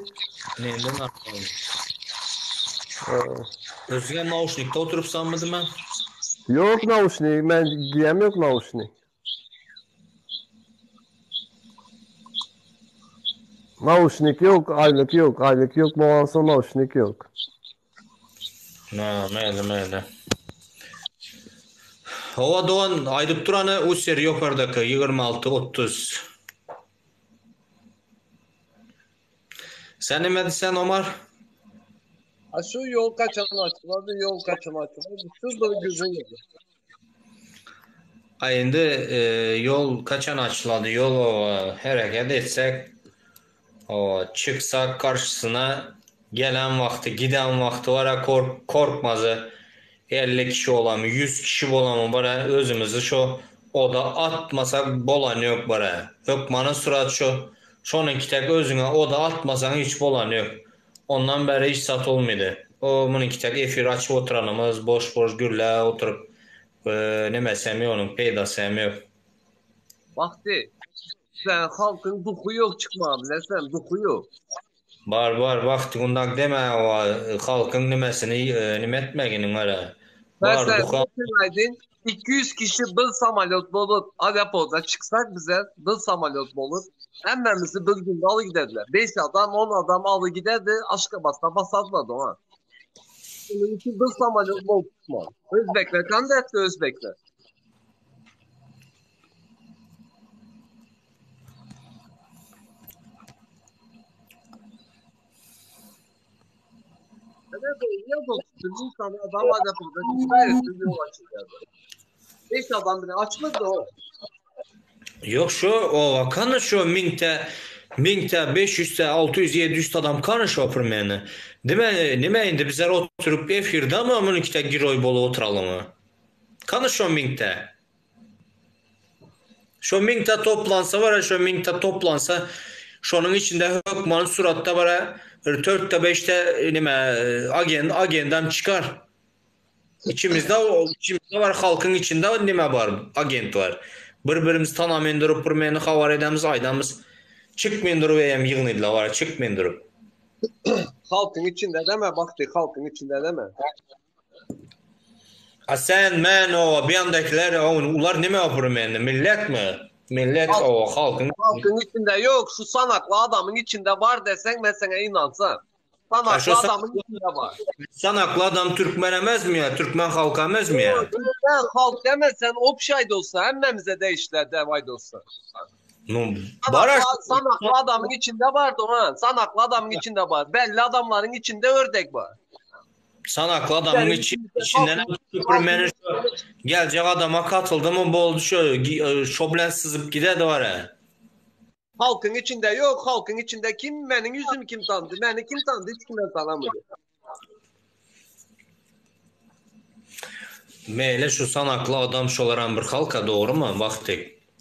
Nenden arkaýyn. Özüňe nauşnikde oturypsanmydy men? Ýok nauşnik, men giýem ýok nauşnik. Nauşnik ýok, aýlyk ýok, aýlyk ýok bolansoň nauşnik ýok. Na, mäli, mäli. Hawa dogan, aýdyp durany user ýokardaky 26 30. Sen nime diýsen Omar? A şu ýol kaçan açylady, ýol kaçan açylady. Şu bir güzel oldu. A indi e, ýol kaçan açylady? Ýol o, hereket etsek, o, çyksak karşysyna gelen wagty, giden wagty bara kork korkmazy 50 kişi bolamy, 100 kişi bolamy bara özümizi şo oda atmasak bolan ýok bara. Hökmany surat şo şonuňki tek özüňe oda atmasaň hiç bolan ýok. Ondan bäri hiç zat olmydy. O munuňki tek efir açyp oturanymyz boş boş gürläp oturyp nemesi hem ýok onuň peýdasy hem ýok. Bagty, sen halkyň duhy ýok çykmaga bilesen, duhy ýok. Bar bar Bagty undak deme o halkyň nimesini nime etmeginiň öle. Bar Mesela duha. sen aydın 200 kişi bir samolyot bolup aeroporta çıksak bize bir samolyot bolup hemmemizi bir günde alı giderdiler. 5 adam 10 adam alı giderdi Aşkabat'ta basardılar ona. Bunun için bir samolyot bolup çıkmalı. Özbekler kan da etti Özbekler. Evet o yaz olsun. İnsan adam aeroporta çıksa etsin yol açıldı. 5 adam bile açmadı o. Ýok şu o kany şu miňte miňte 500 te 600 700 adam kany şu primeni. Dime nime indi bizler oturyp efirde mi munuňki tek giroý bolup oturalymy? Kany şu miňte. Şu miňte toplansa bara şu miňte toplansa şonuň içinde hökman suratda bara bir 4-te 5-te nime agen agendam çykar. İçimizde içimizde var halkın içinde nime bar agent bar. Bir birimizi tanamaýyn durup bir meni habar edemiz aýdamyz. Çykmaýyn durup eýem ýygnaýdylar bar çykmaýyn durup. Halkyň içinde deme Bagty halkyň içinde deme. A sen men o bir ýandakiler ular nime bir meni milletmi? Millet o halkyň Halkyň içinde ýok şu sanakly adamyň içinde bar deseň men saňa ynansam. Sanakly adamyň içinde bar. Sanakly adam türkmen emesmi ya? Türkmen halky emesmi ya? Türkmen halk deme sen obşaý dolsa hemmemize degişli deway dolsa. Nu, bar Sanakly adamyň içinde bar dogan. Sanakly adamyň içinde bar. Belli adamlaryň içinde ördek bar. Sanakly adamyň içi, içinden türkmeni şu geljek adama katyldy mı boldy şu e, şo bilen syzyp gidedi bar. Halkyň içinde ýok, halkyň içinde kim meniň ýüzümi kim tandy, meni kim tandy, hiç kimem tanamady. Meýle şu sanakly adam şolaram bir halka dogrymy Wagty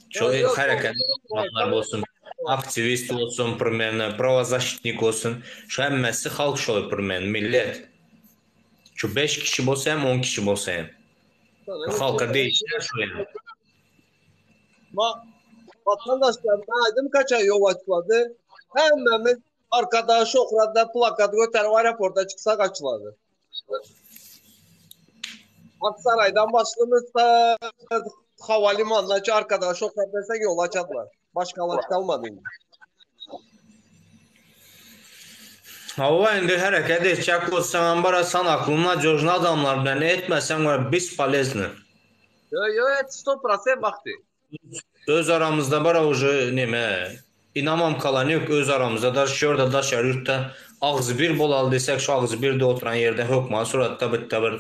şu hereket adamlar bolsun aktiwist bolsun primerno prawozasşitnik bolsun şu hemmesi halk şol primerno millet şu beş kişi bolsa hem on kişi bolsa hem halka degişli şu ýa. Ma vatandaşlar aýdym kaça ýol açylady. Hemmemiz arkada şohratda plakat göterip aeroporta çyksak açylady. Aksaray'dan başlımız da havalimanına arkada şohrat desek yol açadılar. Başka alaç kalmadı. Hava indi hereket etjek bolsaňam bara sanakly nadýožny adamlar bilen etmeseň bara bespolezny. Yo yo et 100% bakty. Öz aramyzda bara uje neme inamam kalan yok öz aramyzda da şu ýerde daşary ýurtda agzy bir bolaly desek şu agzy birde oturan ýerde hökman suratda bitta bir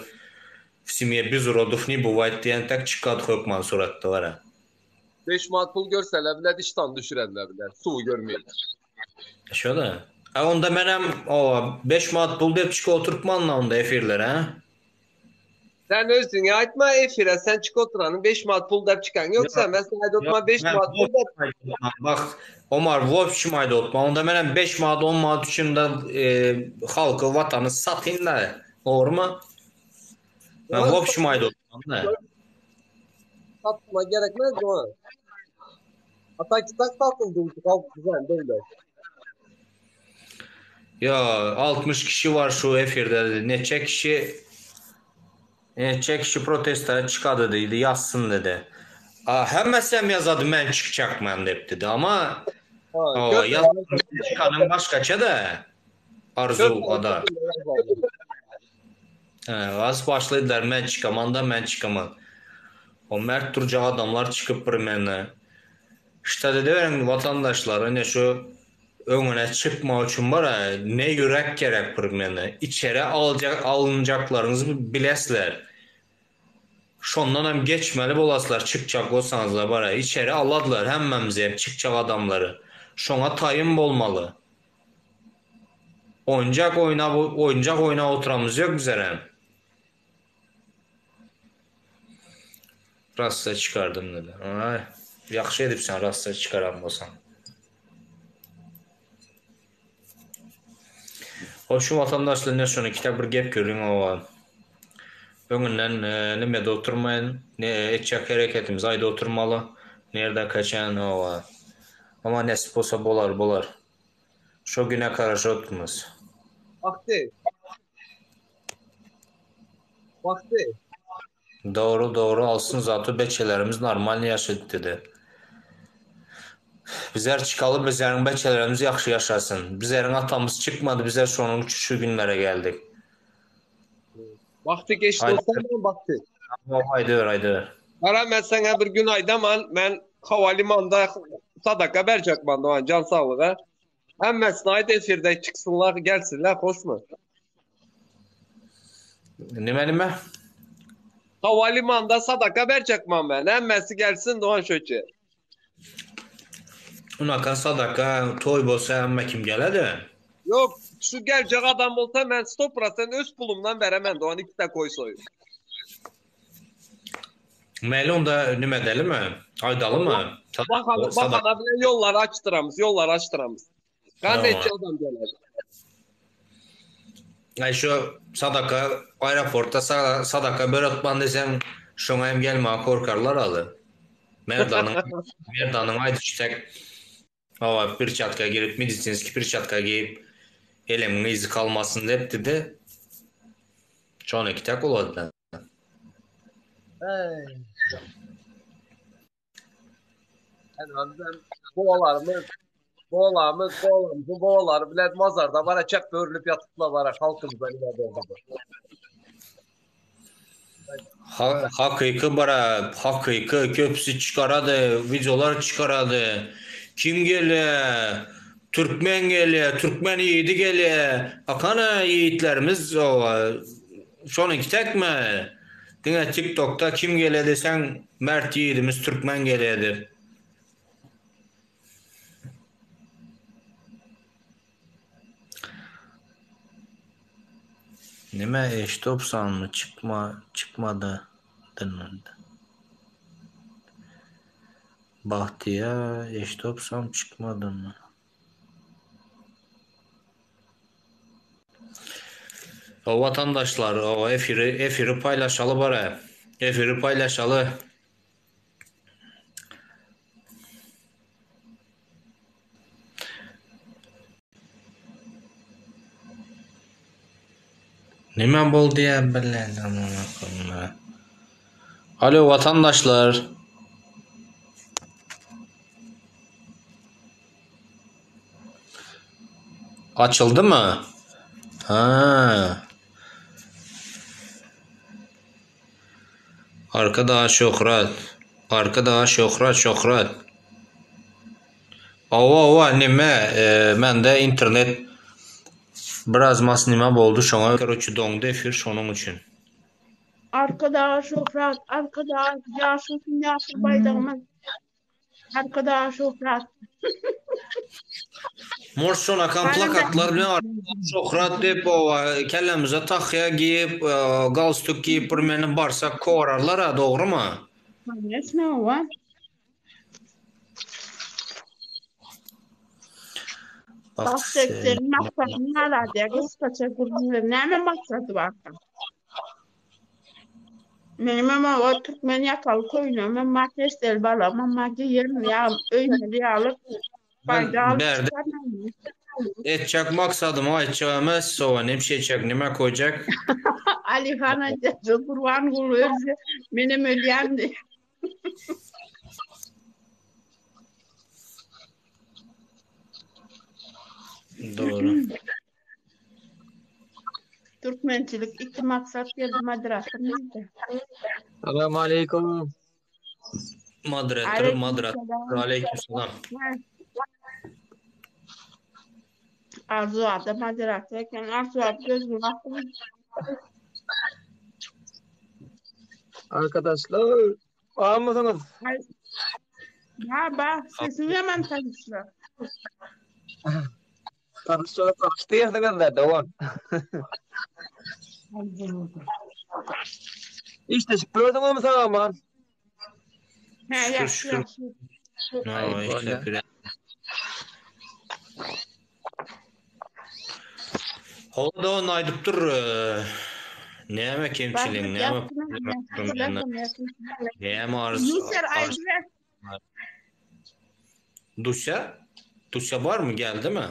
w semýe bez urodov ne bywayt diýen tek çykady hökman suratda bara. 5 manat pul görseler bile diştan düşürerler bile. Suwy görmeýin. Şo-da. A onda menem owa 5 manat pul dep çykyp oturypman onda efirlere ha. Sen özüňe aýtma efire sen çyk oturanyň 5 manat pul dep çykan ýoksa men sana aýdyp oturma 5 manat pul dep. Bak Omar wobşim aýdyp oturma onda menem 5 manat 10 manat üçin da e, halky watany satyn da dogrymy? Men wobşim aýdyp oturman da. Satma gerekmez o. Ata kitap satyldy halk güzel döwlet. Ya 60 kişi var şu efirde. Neçe kişi neçe kişi protestoya çıkadı dedi, yazsın dedi. A, hemmesi yazadı men çıkacak men dep dedi ama Ha, o, köp- yaz, çıkanın başkaça da arzu ada. He, az başladılar men çıkaman da men çıkaman. O mert duracak adamlar çıkıp bir mene. İşte dedi veren vatandaşlar hani şu öňüne çykmak üçin bar ne ýürek gerek bir meni. Içeri alacak alınacaklarınızı bilesler. Şondan hem geçmeli bolaslar çıkacak olsanızlar bar içeri aladılar hemmemizi hep çıkacak adamları. Şoňa taýyn bolmaly. Oyuncak oyna oyuncak oyna oturamız yok bizlere. Rasta çıkardım dedi. Ay, yaxşı edipsən rasta çıkaran bolsan. Hoş vatandaşlar ne şonu kitap bir gep görün o. Öňünden e, nimede oturmayın, ne etjek hereketimiz ayda oturmaly. Nerede kaçan o. Ama nesip bolsa bolar bolar. Şo güne karaşa oturmaz. Vakti. Vakti. Doğru doğru alsın zatı beçelerimiz normal yaşadı dedi. Bizler çıkalım bizlerin beçelerimiz yaxşı yaşasın. Bizlerin atamız çıkmadı bizler şonun şu günlere geldik. Vakti geçti Haydi. olsa ben vakti. Haydi ver haydi ver. Kara ben sana bir gün aydaman ben havalimanında sadaka verecek ben Doğan can sağlığı. Hemmesine ait efirde çıksınlar gelsinler hoş mu? Nime nime? Havalimanında sadaka verecek ben. Hemmesi gelsin Doğan şöçe. Unakan sadaka toy bolsa hemme kim geledi? Yok şu gelecek adam olsa ben 100% öz pulumdan veremem Doğan iki de koy soyu. Meyli onda nime deli mi? Aydalı mı? Bakan, Sadaka. bakana bile yolları açtıramız, yolları açtıramız. Tamam. Kardeşçi adam gelir. Aý şu sadaka aeroportda sadaka berotman diýseň şoňa hem gelmäge korkarlar aly. Merdanyň Merdanyň aýdyşy tek hawa perçatka girip medisinski perçatka geýip elemiň yzy kalmasyn diýipdi-de. Şony kitek bolady. Eý. Elhamdülillah boğalarımız, boğalarımız, boğalarımız, boğaları bilen mazarda bara çep börülüp yatıpla bara halkımıza yine oldu. Ha, hakyky bara hakyky köpüsi çykarady wideolar çykarady kim gelýä türkmen gelýä türkmen ýigidi gelýä hakana ýigitlerimiz şonuňky tekmi diňe tiktokda kim gelýä diýseň mert ýigidimiz türkmen gelýä diýip. Nime eşdopsanmy çykma çykmady dynmady. Bagtyýar eşdopsam çykmadymy. O watandaşlar o efiri efiri paýlaşaly bara. Efiri paýlaşaly. Nime boldy ya bilen Alo watandaşlar. Açyldy mı? Ha. Arkadaş Şöhrat. Arkadaş Şöhrat Şöhrat. Owa owa nime e, mende internet biraz mas nime boldy şoňa karoçi doňdy efir şonuň üçin. Arkadag şöhrat, arkadag ýaşasyn ýaşyl baýdagymyz. Arkadag şöhrat. Mors şonakan plakatlar bilen Arkadag şöhrat diýip owa kellemize tahýa giýip e, galstuk giýip bir meni barsak korarlar a dogrymy? Koneçno owa. Bak Senin maksadyň näle gysgaça gürrüň ber. Näme maksady barka? Menim hem o türkmen ýakaly köýnegim bar, keşdeli balagym bar, geýerin ýa öýmeli ýaly Ben baýdak alyp bärde çykarmaýyn. etjek maksadymy aýtjak emes, sowa nemşe etjek, nime koýjak? Alihan aýtjak, Gurbanguly ölse menem ölýän diýip. Dogry. Türkmençilik iki maksat geldi moderator nirde? Salam aleýkum. Moderator, moderator. Aleyküm Aleyküm selam. Arzu ada moderator eken. Arzu abi gözüni bakma. Arkadaşlar, var mısınız? Ba ba sesiň ýaman tanyşlar. Tanışlar tanıştı diýersiňiz de, dogan. İşleşip gördüňizmi sag aman? He Şükür ýagşy şükür. ýagşy. Ha, Aý, işläp bolýa. ýörýär. Hawa dogan aýdyp dur, näme kemçiligiň, Bardyk näme ýagşymy? problemaň, näme arz, Ýuser arz. aýdyber. Dusya? Dusya barmy, geldimi?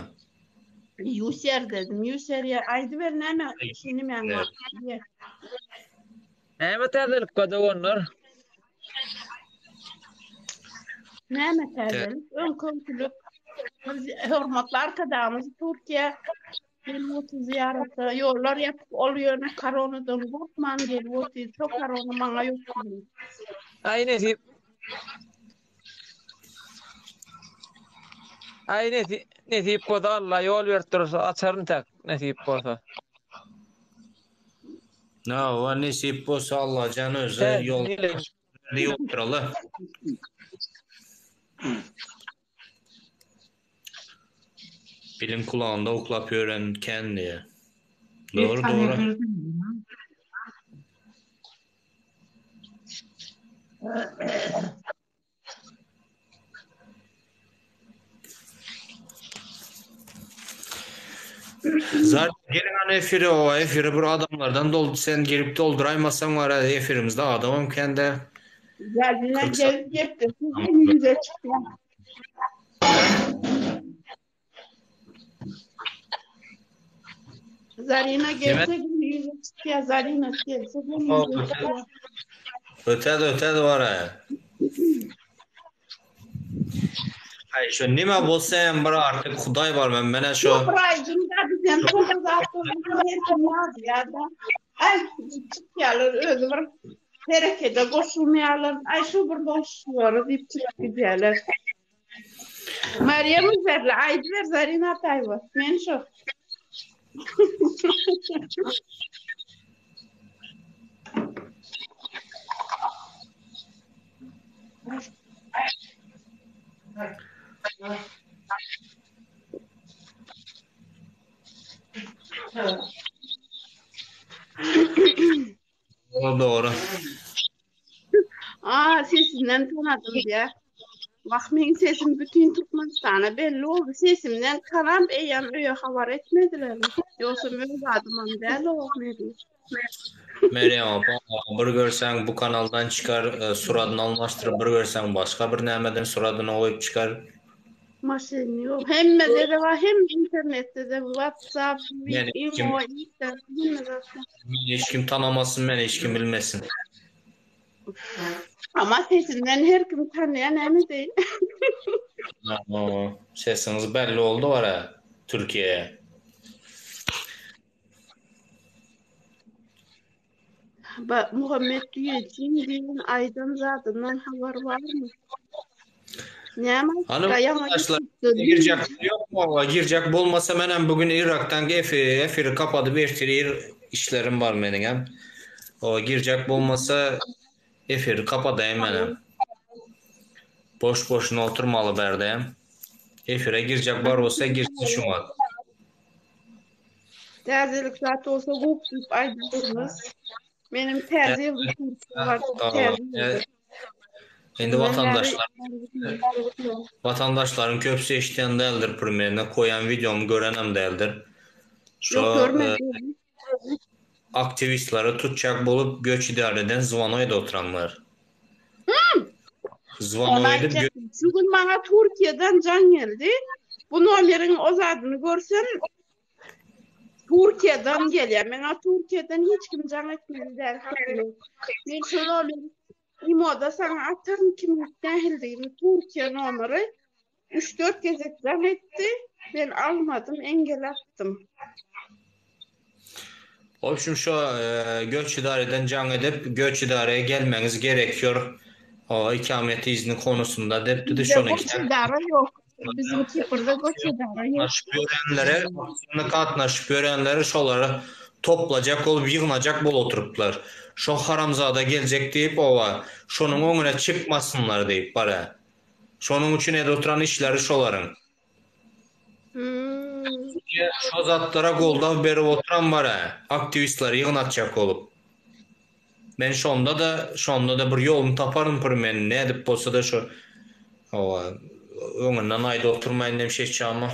Ýuser dedim. Ýuser ýa aýdyber näme şuny men Evet. diýer. Näme täzelik bar doganlar? Näme Te- täzelik? Öňkülik. Biz hormatly arkadagymyz Türkiýe gelip otyr zyýarata. Ýollar ýapyk ol ýöne koronadan gorkman gelip otyr. Şo korona maňa ýok diýip. Aý nesip. Aý nesip, nesip bolsa Allah ýol berip dursa açaryn tak nesip bolsa. Hawa, nesip bolsa Allajan özi He, ýol dileýin. ýolduraly. Biliň kulagynda uklap ýören kän diýýär. Bir Dogry, tane dogry. girdim ya. Zar geliň hany efire o efiri bir adamlardan doldy sen gelip dolduraýmasaň bar efirimizde adamam kände. Zarina gelip geplesin ýüze çykýar. Zarina gelse gün ýüze çykýar Zarina gelse gün ýüze çykýar. Ötedi ötedi bar. Aý şu nime bolsa hem bir artyk Hudaý bar men mena şu. Şu bir aýdym da bizden çok zat her kim ýazýar-da. Aý çykýarlar özi bir herekete goşulmaýarlar. Aý şu bir boluşlary diýip çykyp gidýärler. Meryem Üzerli aýdyber Zarina Ataýewa. Men şu. O dogry. Aa sesinden tanadym diýä. Wah meň sesim bütin Türkmenistana belli boldy. Sesimden tanap eýýäm öýe habar etmedilermi? Ýogsam öz adymam däl o Merýem. Merýem apa bir görseň bu kanaldan çykar e, suradyny almaşdyryp bir görseň başga bir nämeden suradyny goýup çykar. Maşyn ýok. Hemmede de bar, hem internetde de WhatsApp, Meni hiç kim Imo, Instagram hemme zatda. meni hiç kim tanamasyn, meni hiç kim bilmesin. Ama sesinden her kim tanýar näme deýin. Aa, Sesiňiz belli oldy bara Türkiýe'ye. Ba Muhammet Düýejin diýen aýdan zadyndan habar barmy? Näme Hanım aýtdy? Ýaňy arkadaşlar ýutupdy. girjek yok mu valla girjek bolmasa menem bugün Irak'tan efiri, efiri kapadyp ertir ir işlerim bar meniň hem. O girjek bolmasa efiri kapadayım menem. Boş boşuna oturmaly bärde hem. Efire girjek bar bolsa girsin şuňa. Täzelik zat bolsa gup diýip aýdarsyňyz. Menem täze ýylda kursum bar. Täze ýylda. Indi watandaşlar watandaşlaryň köpüsi eşidýän däldir primerne koýan wideomy görenem däldir. Şo Ýok görmedim. aktiwistlere tutjak bolup göç idareden zwano edip oturanlar. Zwano Ony edip aýtjakdym. Şu gün maňa Türkiýeden jaň geldi. Bu nomeriň o zadyny görsem Türkiýeden gelýär. Meňa Türkiýeden hiç kim jaň etmeli däl hakyny. Men şu nomeri Imoda saňa ataryn kim nähilidigini Türkiýe nomeri 3-4 gezek jaň etdi. Men almadym, engel atdym. Obşim şo göç idareden jaň edip göç idareye gelmeňiz gerekiyor o ikamet izni konusunda depdidi Bizde şony göç idara ýok. Biziň Kiprde göç idara ýok. gatnaşyp ýörenlere gatnaşyp ýörenleri şolary toplajak bolup ýygnajak bolup oturyplar. Şo haramzada geljek diýip oba şonuň öňüne çykmasynlar diýip bara. Şonuň üçin edip oturan işleri şolaryň. Hmm. Şo zatlara goldaw berip oturan bar-a, aktiwistleri ýygnatjak bolup. Men şonda-da, şonda-da bir ýoluny taparyn pir men, nädip bolsa-da şo, hawa, öňünden aýdyp oturmaýyn diýip şeýtjagym-a.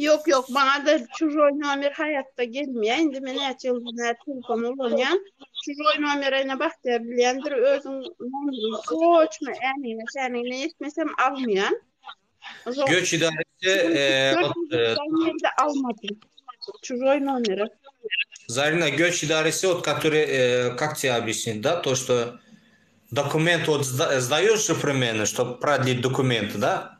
Ýok, ýok, maňa-da çužoý nomer haýatda gelmeýär. Indi men näçe ýyldan bäri telefon ulanýan. Çužoý nomere ine Bagtyýar bilýändir, özüň nomeriňi goçma, änigine-şänigine ýetmesem almaýan. Göç idaresi e, e, almadym. Чужой номера. Зарина, göç idaresi, вот который, э, как тебе объяснить, да, то, что документ вот сдаешь же примерно, чтобы продлить документы, да?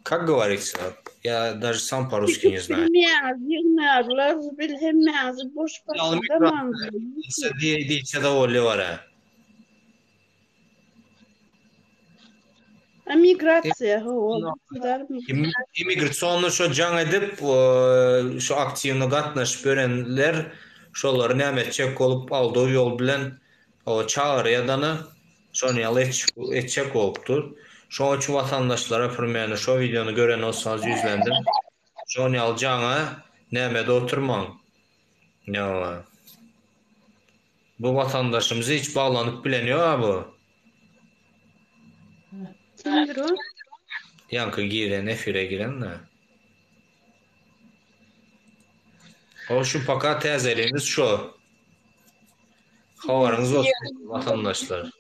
Как говорится? Я даже сам по-русски не знаю. Diýse de bolýar bara. Migrasiýa, hawa. Immigrasionny şo jaň edip, şo aktiwny gatnaşyp ýörenler şolary näme etjek bolup aldaw ýol bilen çagyrýadany şony ýaly etjek bolupdyr. Şoň üçin watandaşlara primerne şo wideony gören bolsaňyz ýüzlendim. Şony ýaly jaňa nämede oturmaň. Ýa. Bu watandaşymyz hiç baglanyp bilen ýok-a bu. Kimdir o? Ýaňky giren, efire giren-de. Ol şu paka täzeligimiz şu. Habaryňyz bolsun watandaşlar.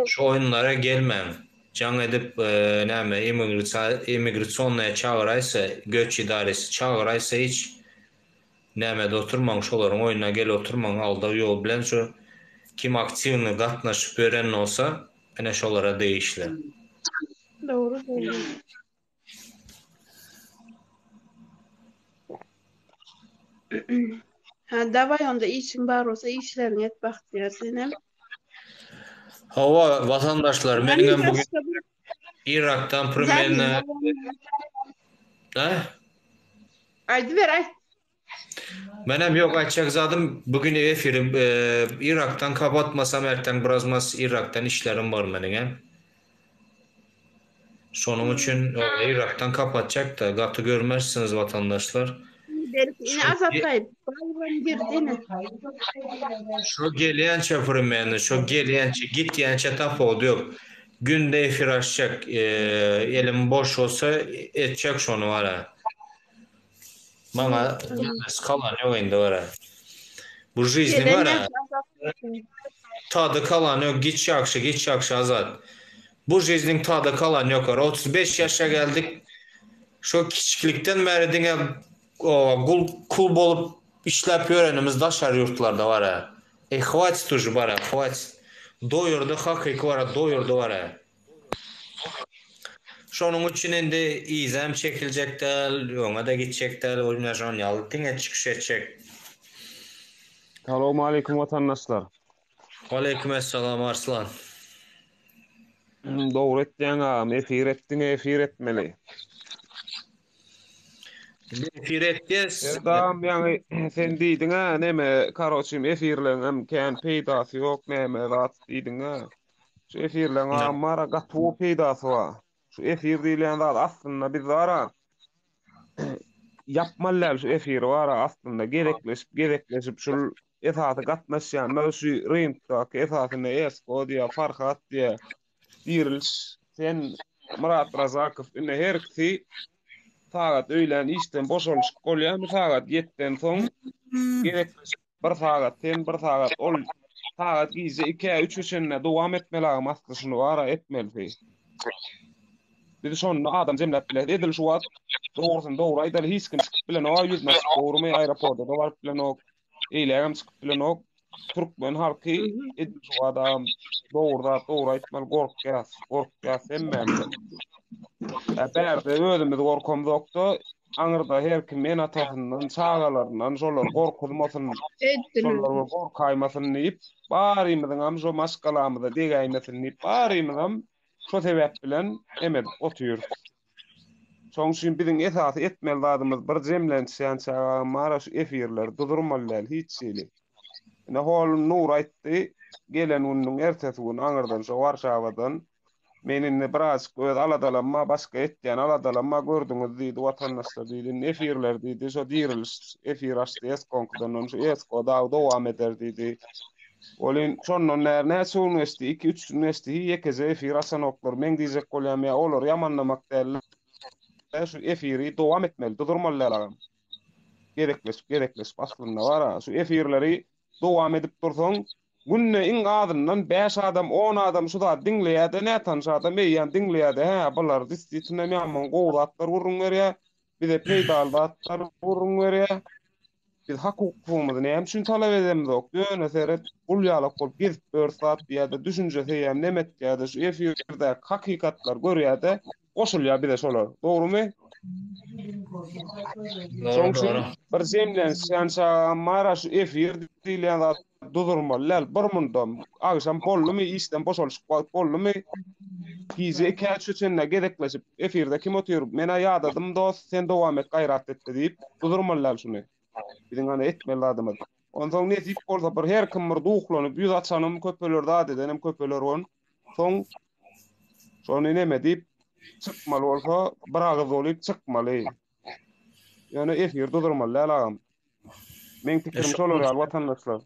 Şu oýunlara gelmäň. Jaň edip näme immigrasiýonnaýa çagyraýsa, göç idaresi çagyraýsa hiç nämede oturmaň, şolaryň oýnuna gelip oturmaň, aldaw ýol bilen şu kim aktiwnyý gatnaşyp ýören bolsa, ine şolara degişli. Dogry dogry. Ha, daway onda işiň bar bolsa işleriňi et Bagtyýar senem. Hawa, watandaşlar, meniňem bugün Irakdan primerno Hä? Aýdyber aýt. Menem ýok aýtjak zadym bugün efiri Irakdan kapatmasam erteň biraz mas Irakdan işlerim bar meniňem. Şonuň üçin Irakdan kapatjak-da gaty görmersiňiz watandaşlar. Belki ine Azat gaýyp Baýram girdi ine. Şo gelýänçä primeni şo gelýänçä gitýänçä tapawudy ýok. Günde efir açjak elim boş bolsa etjek şony bara. Maňa nefes kalan ýok indi bara. Bu жизни bara. Tady kalan ýok giç ýagşy giç ýagşy Azat. Bu жизniň tady kalan ýok ara. 35 ýaşa geldik. Şo kiçiklikden bäri diňe gul kul bolup işläp ýörenimiz daşary ýurtlarda bara. Eý hwatit uje bara hwatit. Doýurdy hakyky bara doýurdy bara. Şonuň üçin indi yzam çekiljek däl, öňe-de gitjek däl, ol ine şon ýaly diňe çykyş etjek. Salowmaleýkim watandaşlar. Waleýkim essalam Arslan. Dogry etýäň agam efir et diňe efir etmeli. Indi efir etýäs. Serdagam ýaňy sen diýdiňä neme karoçim efirleňem kän peýdasy ýok neme zat diýdiňä. Şu efirleň agam bara gaty gowy peýdasy bar. Şu efir diýilýän zat aslynda biz bara ýapmaly däl şu efiri bara aslynda gezekleşip gezekleşip şul esasy gatnaşýanlar şu ringdaky esasynda Esko diýýär, Farhat diýýär, Diriliş sen Myrat Razakow indi her ikisi sagat öýlän işden boşalyşyk bolýarmy sagat ýetden soň gezekleşip Bir sagat sen bir sagat ol sagat gije ikä üçe çenli dowam etmeli agam asly şuny bara etmelisi. Biz şonda adam jemläp bileris. Edil şu wagt dogrusyny dogry aýdaly hiç kim çykyp bilenok ýüzüni açyp dogrumy aeroporda da baryp bilenok. Eýlägem çykyp bilenok. Türkmen halky edil şu wagt agam dogry zat dogry aýtmaly gorkýas gorkýas hemmämiz. Bärde özümiz gorkamzokda aňyrda her kim ene-atasyndan, çagalaryndan şolar gorkuzmasyn, şolar bir gorkaýmasyn diýip, barymyzyňam şo maşgalamyza degäýmesin diýip, barymyzam şo sebäp bilen em edip otyrys. Şoň üçin biziň esasy etmeli zadymyz bir jemlenişýänçä agam şu efirleri duzurmaly däl hiç hili. Ine hol Nury aýtdy, gelen gününiň ertesi gün aňyrdan şo Warşawadan Men indi birazjyk öz aladalamma, başga etýän aladalamma gördüňiz diýdi, watandaşlar diýdi. Indi efirler diýdi, şo diriliş efir açdy Eskoňkydan, ony şu Esko dagy dowam eder diýdi. Welin şondan bäri näçe gün geçdi, iki-üç gün geçdi, hiý ýekeje efir açanoklar. Meň diýjek bolýanym ýa olary ýamanlamak däl-de, şu efiri dowam etmeli, durdurmaly däl agam. Gezekleşip, gezekleşip aslynda bar-a, şu efirleri dowam edip dursaň, Günde iň azyndan bäş adam, on adam şu zady diňleýär-de, nätanyş adam eýýäm diňleýär-de, hä, bular disýitinem ýaman gowy zatlar gürrüň berýär, bize peýdaly zatlar gürrüň berýär. Biz hak-hukugymyzy näme üçin talap edemizok? Ýöne seret, gul ýalak bolup gezip ýörüs zat diýýär-de, düşünjesi eýýäm neme etýär-de, şu efirdäki hakykatlary görýär-de, goşulýar bize şolar. Dogrumy? Şoň üçin bir jemlenişýänçä mara şu efir diýilýän zat duzurmaly däl. Bir mundam agşam boldumy, işden boşalyşyk wagt boldumy, gije ikä üçe çenli gezekleşip efirde kim otyr, men-ä ýadadym dost, sen dowam et gaýrat et diýip duzurmaly däl şuny. Biziň hany etmeli zadymyz. Onsoň nesip bolsa bir her kim bir duhlanyp ýüz açanym köpeler zat edenem köpeler on. Soň Şony neme diýip çykmaly bolsa bir agyz bolup çykmaly. Ýöne efir duzurmaly däl agam. Meň pikirim şolar ýaly watandaşlar.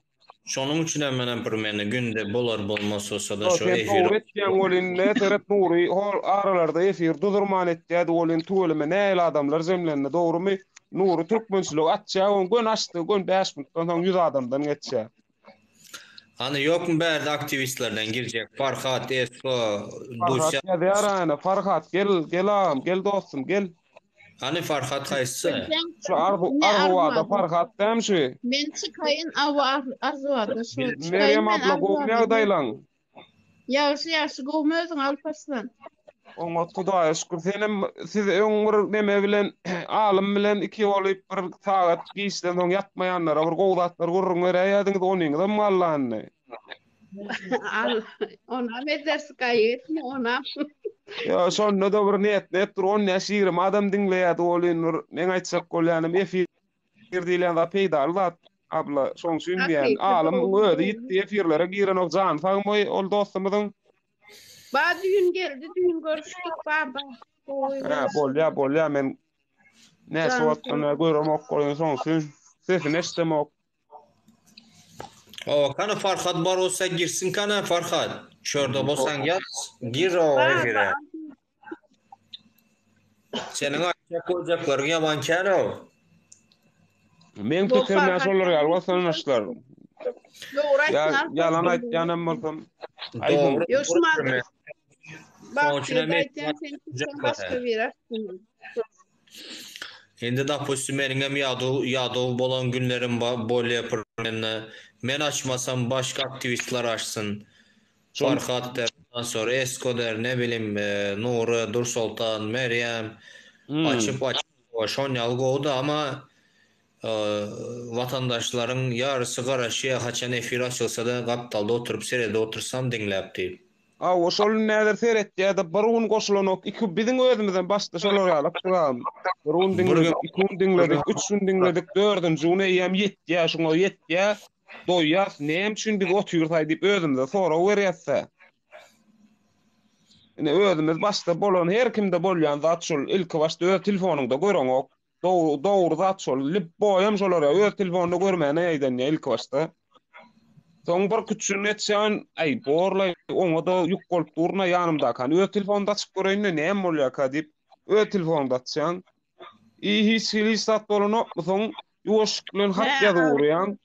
Şonuň üçin hem menem bir meni günde bolar bolmaz bolsa-da Ýok, şo sen efiri dogry etýäň welin ne seret Nury hol aralarda efir duzurman etýädi welin tüweleme nähili adamlar jemlendi dogrymy Nury türkmençiligi açýa oň göni açdy göni 5 minutdan soň 100 adamdan geçýä. Hany ýokmy bärde aktiwistlerden girjek Farhat, Esko, Farhat Dusýa. ýazýar aýna Farhat gel gel agam gel dostum gel. Hany Farhat haýsy? Şu Arzu Ne Arzuwada Arzuwada? Farhat dämi şu? Men çykaýyn awa Arzuwada şu çykaýyn Meryem men abla gowmy Arzuwada. ýagdaýlaň? Ýagşy ýagşy gowmy özüň Alparslan? Oňat Hudaýa şükür senem siz öň bir neme bilen alym bilen iki bolup bir sagat giçden soň ýatmaýanlara bir gowy zatlar gürrüň beräýýädiňiz onyňyzam galdy indi. Al onam ederis gaýgy etme onam. Ýa şonda-da bir net-net bir on bäş-ýigrimi adam diňleýärdi welin bir meň aýtjak bolýanym efir diýilýän zat peýdaly zat abla şoň üçin diýýän Hakyky alymyň dogry özi dogry. ýitdi efirlere girenok jany sagmy ol dostumyzyň. Ba düýn geldi düýn görüşdik ba ba gowy Hä görüşdik. bolýa bolýa men näçe Jany wagtdan sag. bäri göremok bolýan şoň üçin sesini eşidemok. O kany Farhat bar bolsa girsin kany Farhat. Şurada bolsaň ýaz gir o Ba ba efire. Seniň aýtjak boljaklaryň ýaman kän o. Meň Bu pikirim ýa Farhat şolar ýaly watandaşlar. Dogry Ýa aýtdyň ýalan Alparslan. aýtýanam bolsam aýdyň. Dogry. Ýok şumat Şonuň üçin Bagtyýar hem aýtýan sen çyksaň başga biri açsyn. Indi dopustim meniňem ýadow ýadow bolan günlerim bolýa pyrmende men açmasam başga aktiwistler açsyn. Şol Farhat der ondan sonra Esko der ne bilim Nury, Dursoltan, Meryem Hmm. açyp açyp şon ýaly gowuda ama watandaşlaryň ýarysy garaşýa haçan efir açylsada gapdalda oturyp seredip otursam diňläp diýip. Hawa şol näder seretýäde bir gün goşulanok iki biziň özümizem başda şolar ýaly ykdygam bir gün Bir diňledik gün iki gün diňledik üç gün diňledik dördünji gün eýýäm ýetýä şuňa ýetýä doýýas näme üçin biz otyrsaý diýip özümize sorag berýäsdä ine özümiz başda bolan her kimde bolýan zat şol ilki başda öz telefonyňda göreňok Dogry dogry zat şol. Lipboýam şolar ýa öz telefonunda görmäne ýaýdanýa ilki başda. Soň bir küçün etseň, aý borlaý oňa-da ýük bolup durna ýanymdakany öz telefonunda açyp göreýin-de näme bolýarka diýip öz telefonunda açýaň. I hiç hili hiç zat bolanokmy soň ýuwaşlyk bilen hat ýazyp urýaň.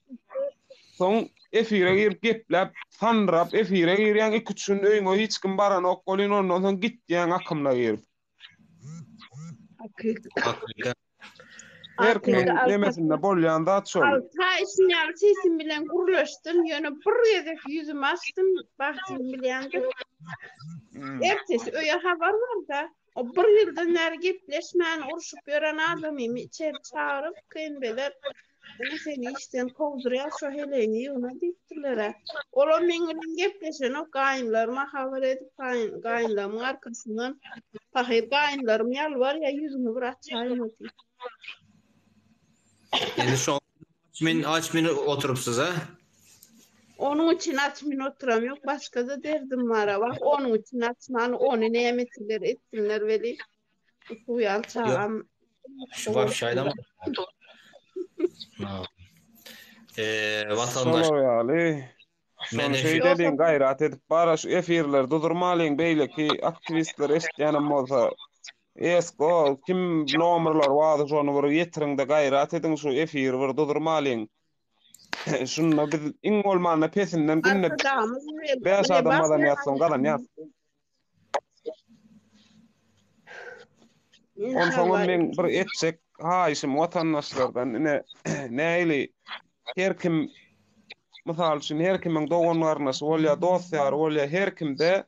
Soň efire girip gepläp sandyrap efire girýäň iki-üç gün öýüňe hiç kim baranok welin ondan soň gitýäň akymyna girip. Hakyky. Her kimiň Hakyky nemesinde bolýan zat şol. Alta işin ýaly sesim bilen gürleşdim, ýöne bir gezek ýüzümi açdym, Bagtym bilýändir. Hmm. Ertesi öýe habar barda, o bir ýyldan bäri gepleşmän urşup ýören adamymy içeri çagyryp, kynbeler Ine seni işden kowdurýar şo heleýiňi ýygna diýipdirler-ä. Olam meň bilen gepleşenok, gaýynlaryma habar edip, gaýyn, gaýynlarymyň arkasyndan pahyr gaýynlarym ýalbarýar, ýüzüňi bir açaýma diýip. Indi şo açmin açmin oturypsyz a? Onuň üçin açmin oturam ýok, başga-da derdim bar-a. Wah, onuň üçin açman, ony näme etseler etsinler weli, bu ýaly çagam Şu wapşe aýdam. Eee watandaş Şolar ýaly. Şony şeýdeliň gaýrat edip bara şu efirleri dudurmalyň beýleki aktiwistler eşitýänem bolsa. Esko kim nomerler bardy şony bir ýetiriňde gaýrat ediň şu efiri bir dudurmalyň. Şunda biz iň bolmanda pesinden günde 5 adam gazanýas soň gazanýas. Onsoňam meň bir etjek haýyşym watandaşlardan ine nähili her kim mysal üçin her kimiň dogan garyndaşy bolýar, dost ýary bolýar, her kimde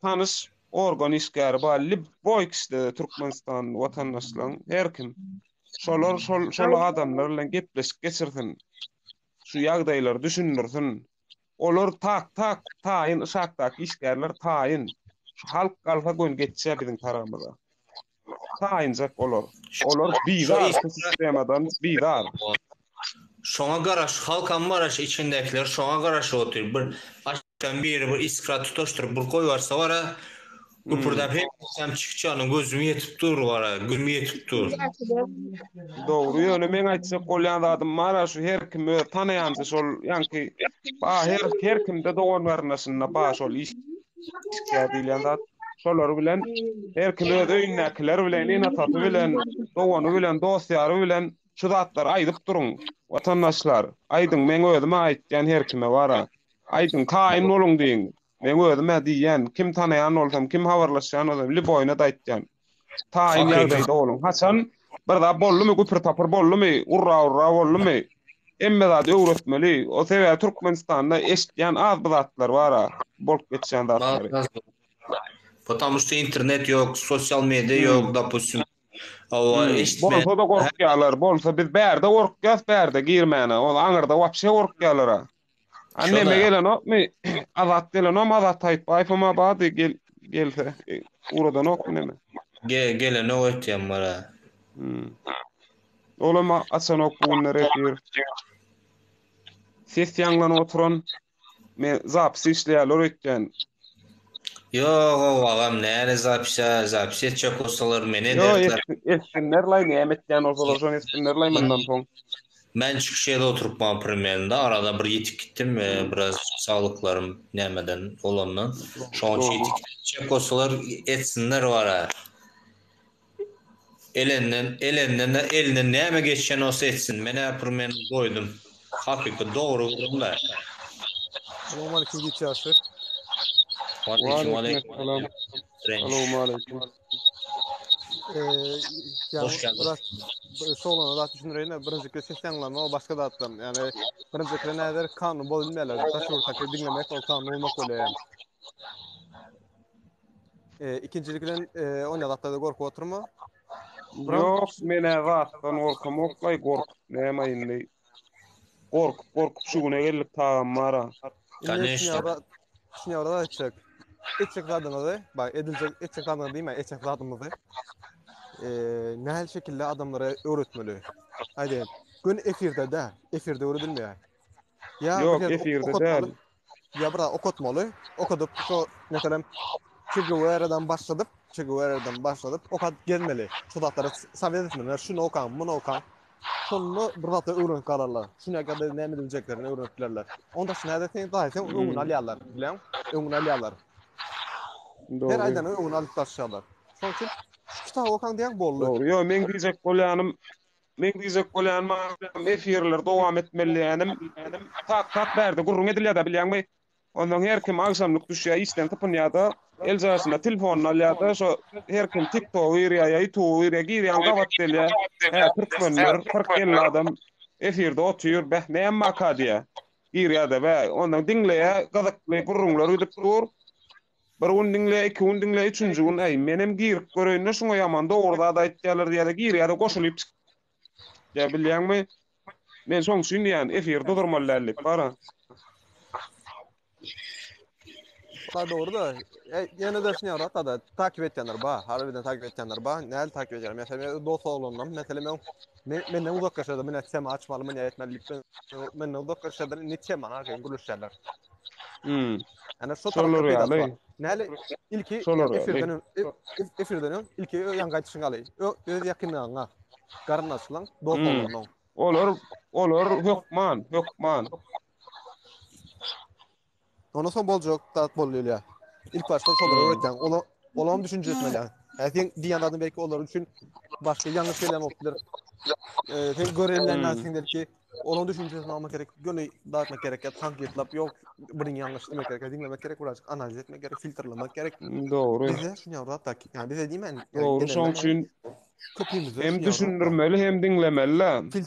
tanyş organ işgäri bar, lýuboý kişide Türkmenistan watandaşlaryň her kim şolar şol şol adamlar bilen gepleşik geçirsin. Şu ýagdaýlary düşündirsin. Olar tak tak taýyn yşakdaky işgärler taýyn. Şu halk galsa göni geçýär biziň tarabymyza. Taýynjak olar. Olar bizar şu sistemadan bizar. Şoňa garaş halkam baraş içindäkiler şoňa garaşyp otyr. Bir açdan biri bir iskra tutaşdyryp bir goýbarsa bara. Güpürdäp hemmesem çykjanyň gözüm ýetip dur wara, gözüm ýetip dur. Dogry ýöne meň aýtjak bolýan zadym bara şu her kim öz tanaýança şol ýaňky ba her her kimde dogan garyndaşynda ba şol iş işgär diýilýän zat şolar bilen her kim öz öýündäkiler bilen ene-atasy bilen dogany bilen dost-ýary bilen şu zatlary aýdyp duruň watandaşlar aýdyň meň özüm aýtýan her kime bara aýdyň taýyn boluň diýiň Meň özüm-ä diýýän, kim tanaýan bolsam, kim habarlaşýan bolsam, lýuboýyna-da aýtýan. Taýyn ýagdaýda boluň. Haçan bir zat boldumy, güpür-tapyr boldumy, urra-urra boldumy, hemme zady öwretmeli. O sebäbi Türkmenistanda eşitýän az bu zatlar bar-a, bolup geçýän zatlary. Потому что internet ýok, sosial media ýok, dopustim. Hawa, eşitmeýän. Bolsa-da gorkýarlar, bolsa biz bärde gorkýas, bärde girmäne. Ol aňyrda wapşe gorkýarlar-a. A neme gelenokmy? Azat gelenokmy? Azat Taýypbaýewem-a bardy, gel, gelse, e, ugradanokmy neme? Ge, gelenok öýtýän bara. Hmm. Olam açanok bu günler efir. Ses ýaňlanyp oturan men zapis işleýärler öýtýän. Ýok, ow agam, näle zapisa, zapis etjek bolsalar meni Ýo, ederdiler. etsinler laý, näme etýän bolsalar şony etsinler laý mundan soň. Men çykyş edip oturypman primerinde arada bir ýitip gitdim biraz saglyklarym nämeden bolandan şoň üçin ýitip gitjek bolsalar etsinler bara elenden elenden elinden näme geçýän bolsa etsin menä primerno doýdum hakyky dogry gürrüňle. Salowmaleýkim giç ýaşy. Waleýkim salam. Salowmaleýkim. Hoş geldin. Şoglana zat düşündireýin, birinjikde ses ýaňlanma o başga zatdan. Ýagny birinjikde näder kanun bozulmaýarlar. Daş ýurtdaky diňlemek ol kanun bolmak bolýar. Ikinjilik bilen onda zatlarda gorkup oturma. Ýok, men-ä zatdan gorkamok-laý, gorkup näme indi. Gorkup gorkup şu güne geldik tagam bara. Koneşno. Şuny da etjek. Etjek zadyňyzy, bak ediljek etjek zadyňyzy diýme, etjek zadymyzy. Eee, nähili şekilde adamlara öwretmeli? Aýdaýyn. Gün efirde däl, efirde öwredilmeýär. Ýa Ýok, efirde däl. Ýa bir okatmaly. Okadyp şu meselem Che Guevara'dan başladyp, Che Guevara'dan başladyp okadyp gezmeli. Şu zatlary sowet etmeli. Şuny okaň, muny okaň. Şonda bir zatlar öwrenip galarlar. Şuny ýa-da näme ediljeklerini öwrenip bilerler. Onda şu näde sen daýy sen öňüni alýarlar, bilýäň? Öňüni alýarlar. Dogry. Her aýdany öňüni alyp taşlaýarlar. Şonuň üçin şu kitaby okaň diýen boldy. Dogry. Ýo, meň diýjek bolýanym, meň diýjek bolýanym efirler dowam etmeli diýýänim. Tak tak bärde gürrüň edilýär-dä bilýäňmi? Onsoň her kim agşamlyk düşýär, işden sypynýar-da, eljaýasyna telefonyny alýar-da, şo her kim TikToga girýär ýa YouTuba girýär, girýän gabat gelýär. Hä, türkmenler, 40-50 adam efirde otyr, beh, näme barka diýýär. Girýär-de, bä, onsoň diňleýär, gyzykly gürrüňler gidip dur. Bir gün diňleýär, iki gün diňleýär, üçünji gün, äý, menem girip göreýin-de, şuňa ýaman dogry zat aýtýarlar diýýär-de, girýär-de, goşulyp çykýar, bilýäňmi? Men şoň üçin diýýän, efirde durmaly däl diýip, bara. Ha dogry da. E, ýene de şuny ýarat da takip etýänler bar. Harbiden takip etýänler bar. Näl takip edýär? Meselem, men dost oglanlam, meselem, men men menden uzak ýaşada, men tema açmaly, men etmeli diýip, menden uzak ýaşada, indi temany arkaýyn gürleşýärler. Hmm. Ana şu tarapda peýdasy bar. Näle ilki efirden öň, efirden öň ilki ýaňky aýdyşyň ýaly, öz ýakynlaryňa, garyndaşlaryň, dost oglanlaryň. Olar olar hökman, hökman. Ondan soň boljak zat boldy öyle. İlk başda şolara öwretýän. Ola olam düşünje etmeli. Ýa sen diýen zadyň belki olar üçin başga ýalňyş gelýän bolup biler. Ee, sen görelinden hmm. sen belki olaryň düşünjesini almak gerek. Göni dağıtmak gerek. Ya tankytlap yok birin ýalňyş diýmek gerek. Diňlemek gerek, birazcık analiz etmek gerek, filtrlemek gerek. Dogry. Bize şunu ýaly zat yani bize diýmän. Dogry, şoň üçin köpimize hem düşündirmeli hem diňlemeli.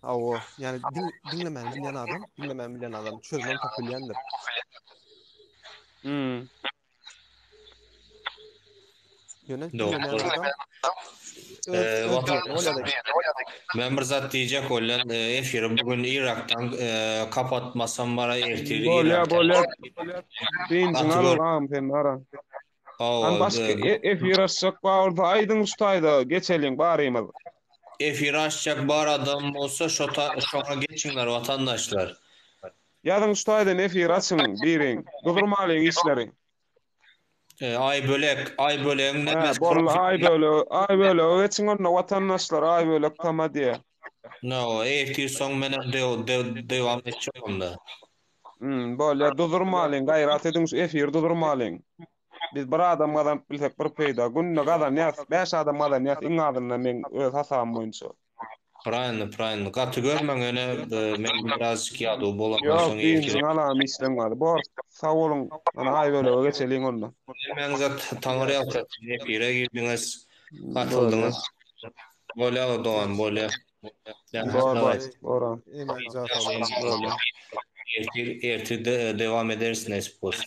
Hawa, ýani diň, diňlemäni bilýän adam, diňlemäni bilýän adam çözümem tapyp bilýändir. Hmm. Ýöne Dogry. diňlemeýän adam öz Ee, öz watan- diýenini bolýar. Men bir zat diýjek bolýan, e, efiri bugün Irakdan e, kapatmasam bara ertir Bolýa, Irakdan. bolýa. Dynjyňy Gaty al gör. agam sen ara. Hawa, Hany başga e, e- efir açjak bar bolsa aýdyň şu taýda geçeliň barymyz. Efir açjak bar adam bolsa şo ta şoňa geçiňler watandaşlar. Ýazyň şu taýdan efir açyň biriň. Durdurmalyň işleri. E, Aýbölek, Aýbölegiň Hä, nämesi boldy profili? Aýbölegi, Aýbölege geçiň onda watandaşlar, Aýbölek tama diýýär. No, ertir soň menem de de dewam etjek onda. Hmm, bolýar, duzurmalyň, gaýrat ediň şu efiri duzurmalyň. Biz bir adam gazanyp bilsek bir peýda. Günde gazanýas, 5 adam gazanýas iň azyndan meň öz hasabym boýunça. Praýno, praýno. Gaty görmäň ýöne e, men birazjyk ýadaw bolandan Ýok, soň ertir dynjyň alam işleň bar. Bor, sag boluň. Ana Aýbölege geçeliň onda. Hemmäňize Taňry ýalkasyn. Efire girdiňiz, Bolýar. gatyldyňyz. Bolýa dogan, bolýa. Bor, bor, bor. Hemmäňize sag boluň. Bolýar. Ertir ertir de, devam ederis nesip bolsa.